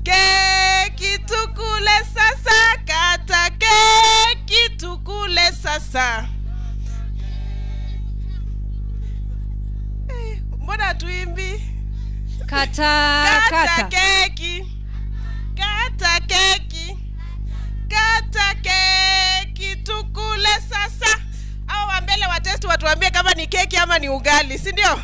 keki tukule sasa, kata keki tukule sasa. Eh, Mbona tuimbi? Kata, Kata kata. keki, kata keki, kata keki tukule sasa. Au wa mbele wa test watuambie kama ni keki ama ni ugali, si ndio?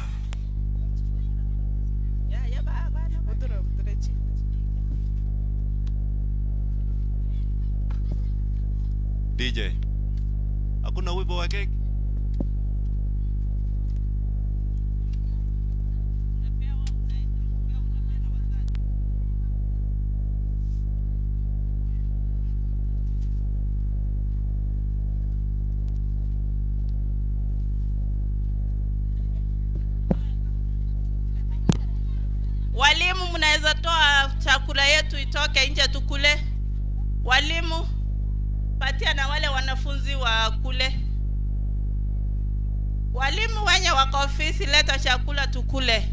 DJ. Hakuna wimbo wa keki? Walimu, mnaweza toa chakula yetu itoke nje tukule. Walimu, patia na wale wanafunzi wa kule. Walimu wenye wako ofisi, leta chakula tukule.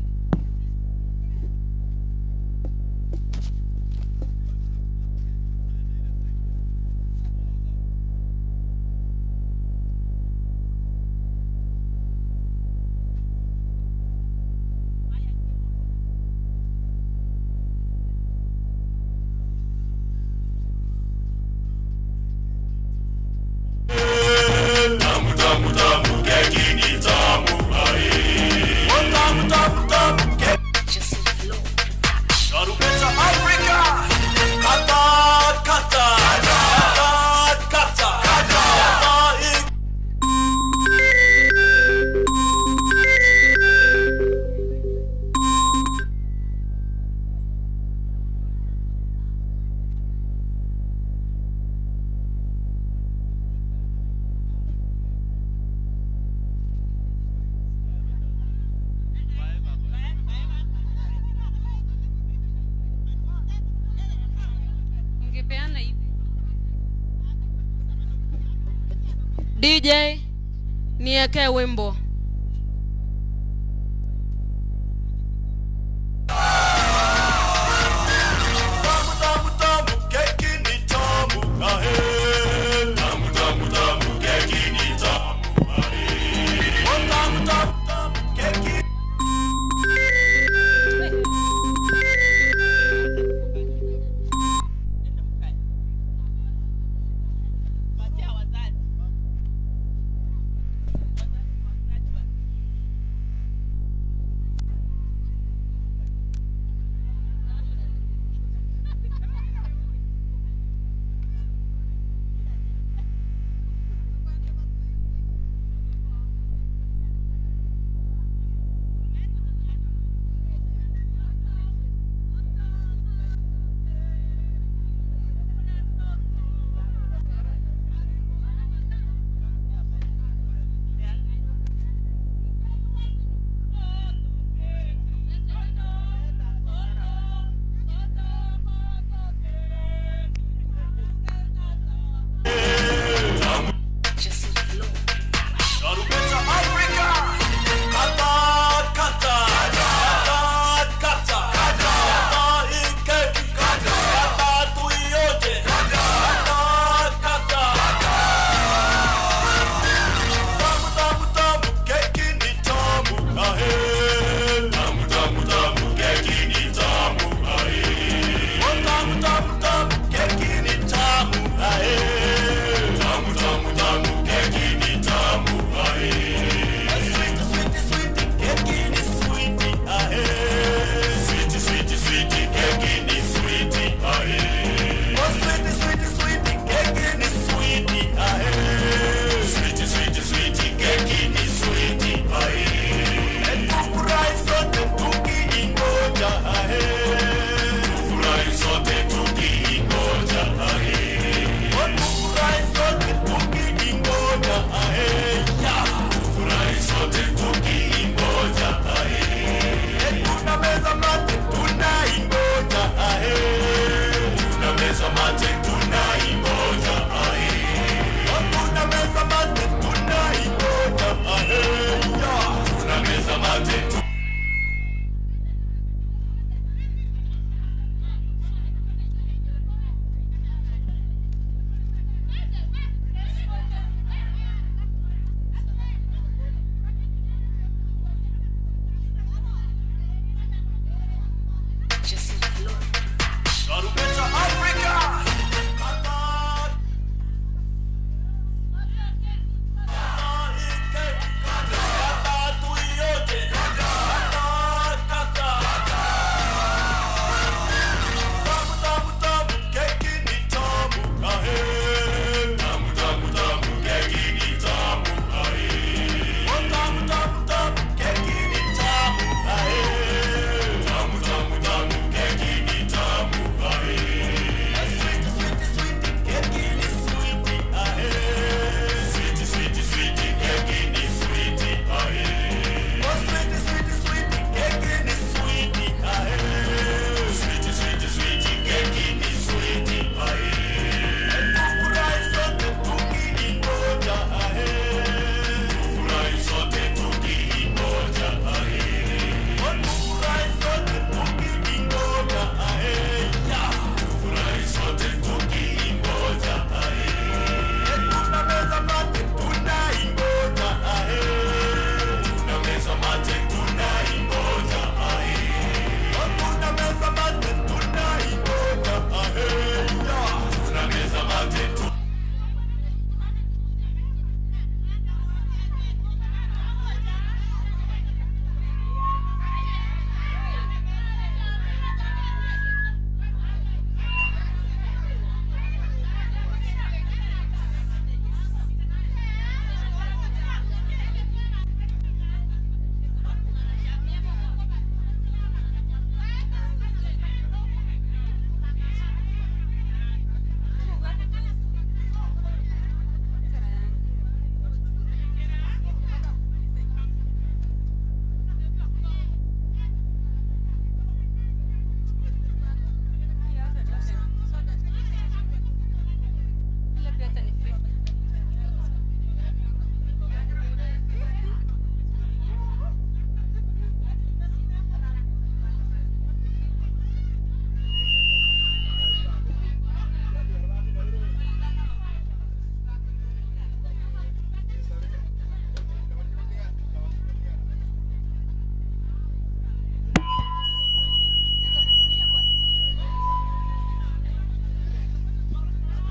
Tamu tamu tamu keki ni tamu ae. Oh tamu tamu tamu keki. Sharubeta Africa. Kata kata kata kata kata. Ungepeana hivi. DJ niekee wimbo. Tamu tamu tamu keki ni tamu ae. Tamu tamu tamu keki ni tamu ae. Oh tamu tamu tamu keki. Patia wazazi.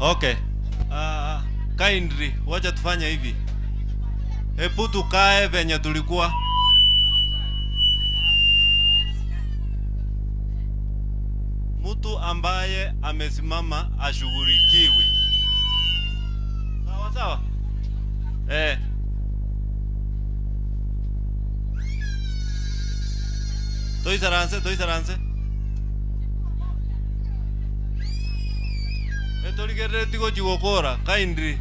Okay. Kindly, wacha tufanye hivi. Hebu tukae venye tulikuwa. Mtu ambaye amesimama ashughulikiwi. Sawa sawa. Eh. Toisaranse, toisaranse. Etorigerereti gochi gokora kindly.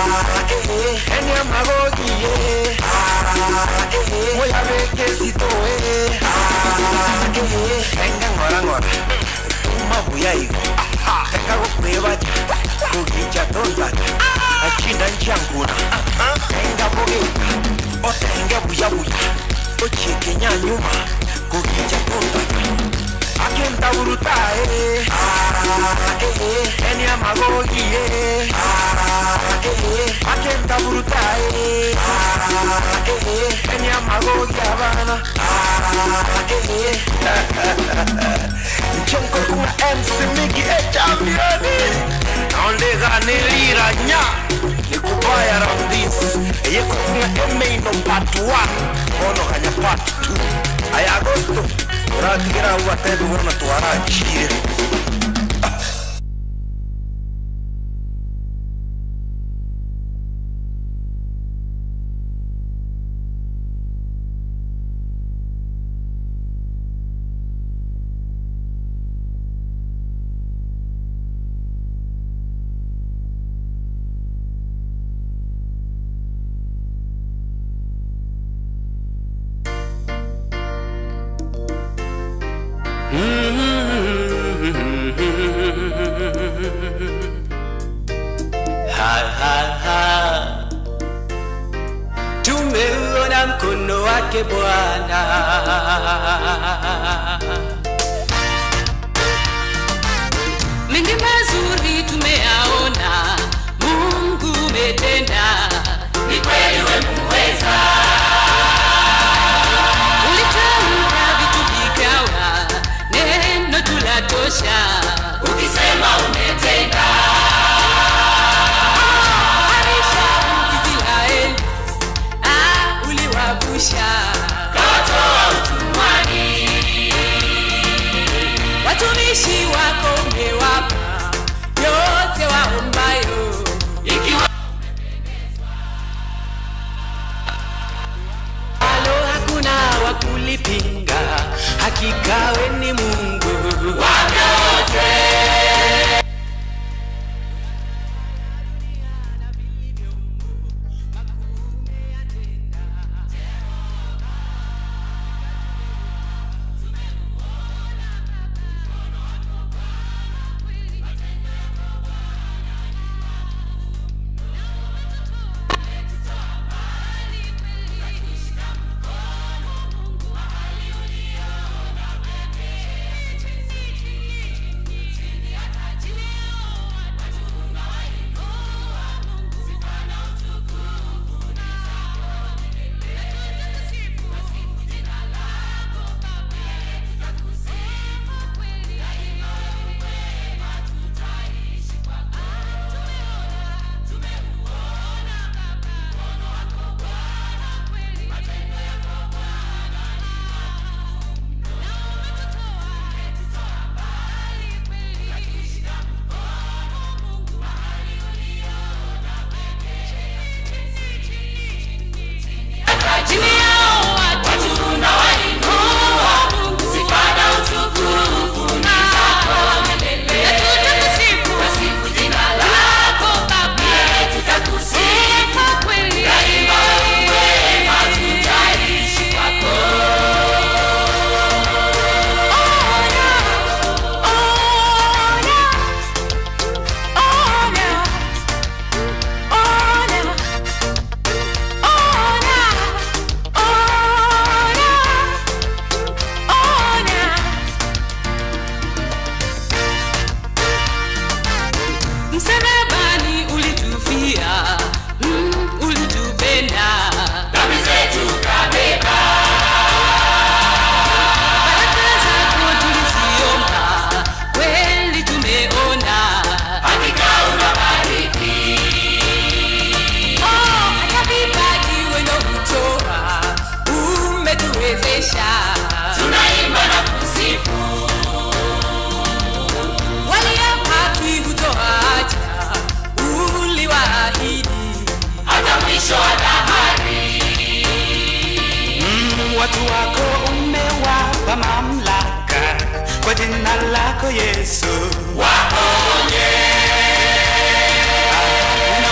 Ene amagogi Moyabeke sitoe Tenga ngora ngora Tuma buya igo Tenga gokwebacha Kugicha tontata Achinda nchankuna Tenga bogeka Otenge buya buya Ocheke nyanyuma Kugicha tontata Akenta burutae Ene amagogi Akenta burutae Ene amagogi abana Mchenko kuna MC Miki e championi Naondega nilira nya Nikubaya round this Eye kufunga eme ino part 1 Ono kanya part 2 Aya Agosto Uratigera uwatebi wona tuwara chire. Ha, ha, ha. Tumeuona mkono wake Bwana. Mengi mazuri tumeyaona, Mungu umetenda, ni kweli we muweza. Ulitamka vitu vikawa, neno tulatosha, ukisema umetenda. Harisha Israeli, uliwavusha, kawatoa utumwani. Watumishi wako umewapa yote waombayo, ikiwa Alo, hakuna wa kulipinga, hakika we ni Mungu wa vyote. Chini yao watu unawainua, sifa na utukufu ni zako milele. Na tutakusifu jina lako Baba, tutakusifu kweli daima, wema tutaishi kwako. Ona, ona, ona, ona, ona. Msalabani ulitufia, ulitupenda, dhambi zetu kabeba. Baraka zako tuliziomba, kweli tumeona, hakika unabariki. Oh, hata vipaji wendo hutoa, umetuwezesha, tunaimba na kusifu. Walio haki hutoacha, uliwaahidi hata mwisho wa dahari. Watu wako umewapa mamlaka kwa jina lako Yesu, waponye. Hakuna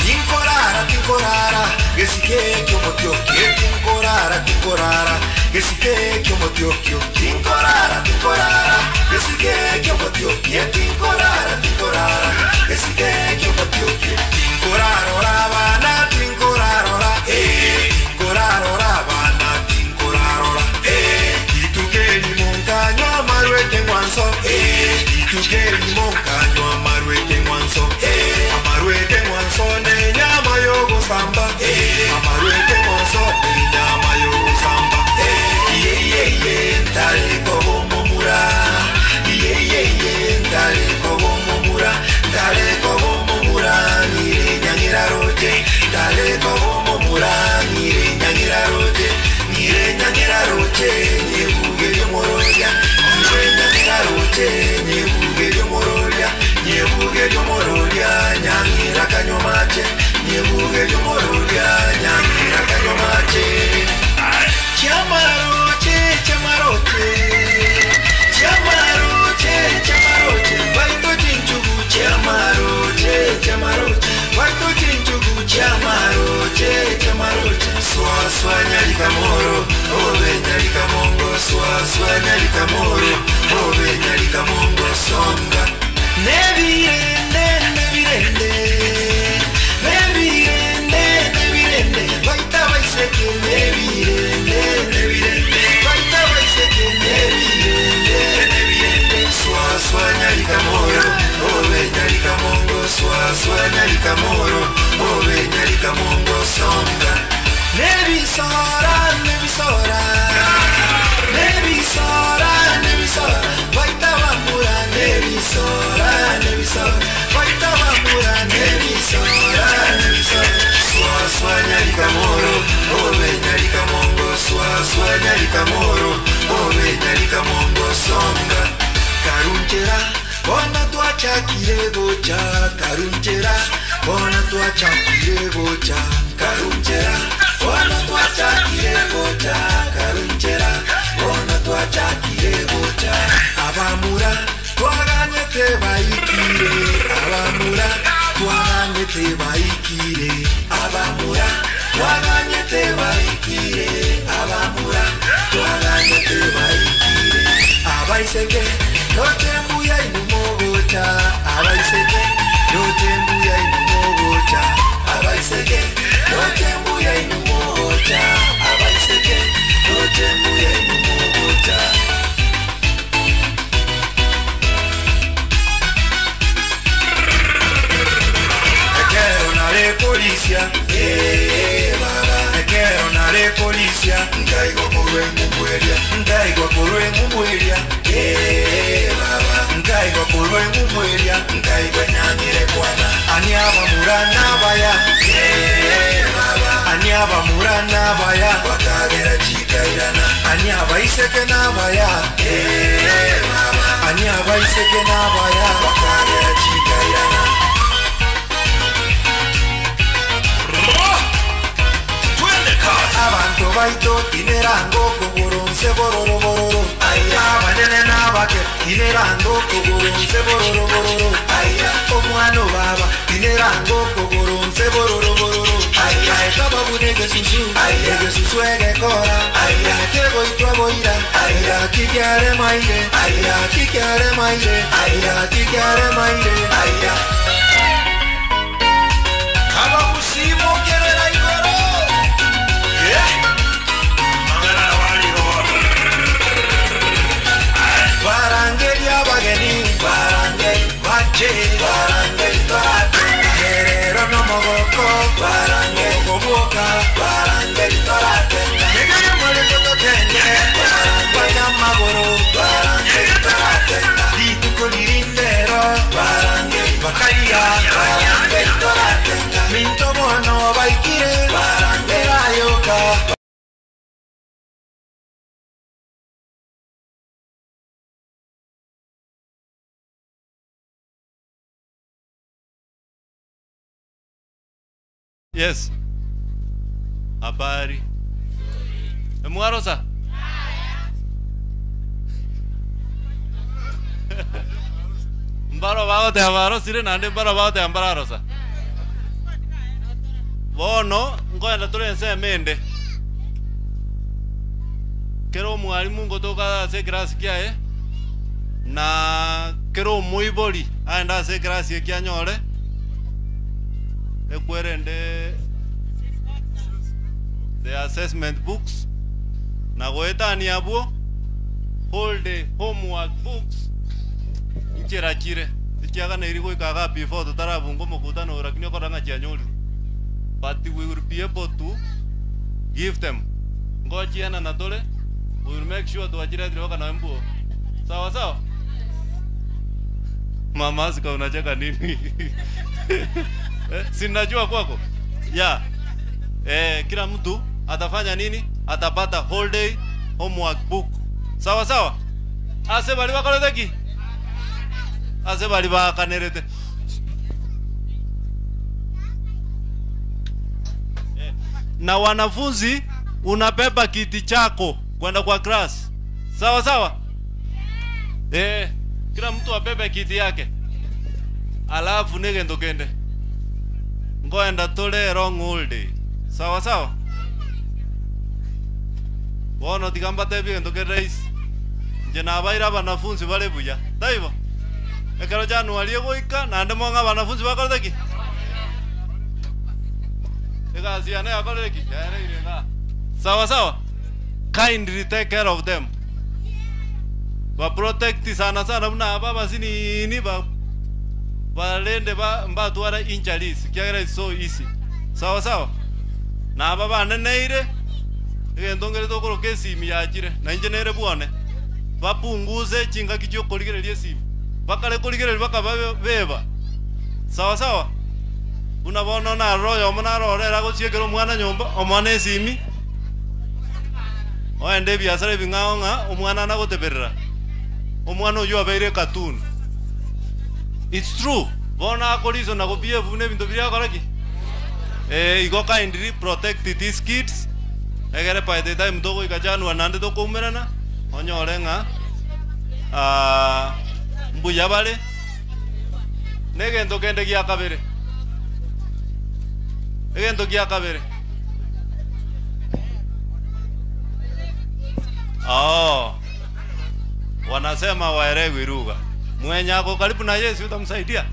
Tinkorara tinkorara gesike kyomotioki tinkorara tinkorara gesike kyomotioki tinkorara tinkorara gesike kyomotioki tinkorara tinkorara gesike kyomotioki tinkorarora bana tinkorarora eh tinkorarora bana tinkorarora eh itukeli monkanyo amarwete ngwanso eh itukeli monkanyo amarwete ngwanso eh amarwete ngwanso nenyama yogosamba eh amarwete ngwanso nenyama yogosamba eh iye iye iye ntareko bomomura iye iye iye ntareko bomomura ntareko bomomura ngire nyangira roje ntareko bomomura ngire nyangira roje ngire nyangira roje nyebuge lyomororia ngire nyangira roje nyebuge lyomororia nyebuge lyomororia nyangira kanywa mache nyebuge lyomororia nyangira kanywa mache chamaroche chamaroche chamaroche chamaroche baito chinchugu chamaroche chamaroche baito chinchugu chamaroche chamaroche swa swa nyalikamoro obe nyalikamongo swa swa nyalikamoro obe nyalikamongo songa nebirende nebirende nebirende nebirende baita baiseke nebirende nebirende baita baiseke nebirende nebirende swa swa nyalikamoro obe nyalikamongo swa swa nyalikamoro obe nyalikamongo songa nebisora nebisora nebisora nebisora baita bamura nebisora nebisora baita bamura nebisora nebisora swa swa nyalikamoro obe nyalikamongo swa swa nyalikamoro obe nyalikamongo songa karunchera bona twachakire gocha karunchera bona twachakire gocha karunchera bona twachakire gocha karunchera bona twachakire gocha abamura twaganyete baikire abamura twaganyete baikire abamura twaganyete baikire abamura twaganyete baikire abaiseke yotembuya inumogocha abaiseke yotembuya inumogocha abaiseke yotembuya inumogocha abaiseke yotembuya inumogocha. Ekero nare polisia eh baba ekero nare polisia nkaigwa korwa engumweria nkaigwa korwa engumweria eh baba nkaigwa korwa engumweria nkaigwa nyang'ire kwana ani abamura nabaya eh baba ani abamura nabaya bakagera chikairana ani abaiseke nabaya eh baba ani abaiseke nabaya bakagera chikairana. Abantu baito tinerango kugurunse bororo bororo aya abanene n'abake tinerango kugurunse bororo bororo aya omwana baba tinerango kugurunse bororo bororo aya ekababune gesusu aya gesusu egekora aya kegoitwa boira aya kikyare maire aya kikyare maire aya kikyare maire aya abagusimukerera igoro. Barangeli abageni barangeli bache barangeli torate herero no mogoko barangeli goboka barangeli torate negere mole tokende barangeli magoro barangeli torate dituko lirindero barangeli bakaria barangeli torate minto mono baikire barangeli ayoka. Yes. Habari. Emwarosa? Mbaro bagoteba barosire naende mbaro bagoteba mbararosa. Bono nkoenda tore ensemo ende. Kera omwalimu ngotoka ase ekirasi kiaye na kera omoibori aende ase ekirasi eki anyore ekwerende the assessment books na goetania abwo hold the homework books nchera chire tichiaganeiri goika iga before totarabunga omokutano oyo lakini okora ng'a chianyorirwe but we will be able to give them ngochienana tore we will make sure twachiretire mpaka noe mbuo sawa sawa mama asika unacheka nini eh, sinajua kwako yeah. Eh, kila mtu atafanya nini atapata whole day homework book sawa sawa ase bali bakorete ki ase bali bakanerete Eh, na wanafunzi unabeba kiti chako kwenda kwa class sawa sawa eh, kila mtu abebe kiti yake alafu nigendo kende ngoenda tore wrong all day sawa sawa bono tiga mbatebie gento kere rahisi inche nabaire abanafunzi bare buya taibo ekero January egoika naende mong'e abanafunzi bakorete ki egasi yane yakorire ki yaereire igaa sawa sawa kindly take care of them baprotect sana sana buna aba abasinini ba barende ba mbatwara injuries kiagera is so easy sawa sawa naba baneneire egento ngere tokoroka esimi yachire na inche nere bwane bapunguze chingaki chiokorigereria esimi bakare korigereria baka babe- beba sawa sawa buna bono narora oyomo narora agochiekera omwana nyomba omwana esimi oende ebiasara ebing'ao ng'a omwana anagoteberera omwana oywo abeire cartoon it's true bono akoriso na gobehave na ebinto biria akora ki eh, igo kindly protect these kids egere by the time togoika January naende tokoumerana onyore ng'a ah, mbuya bare na egento kende gia kabere egento gia kabere Oh. Wanasema waelewi lugha. Mwenye ako karibu na Yesu utamsaidia.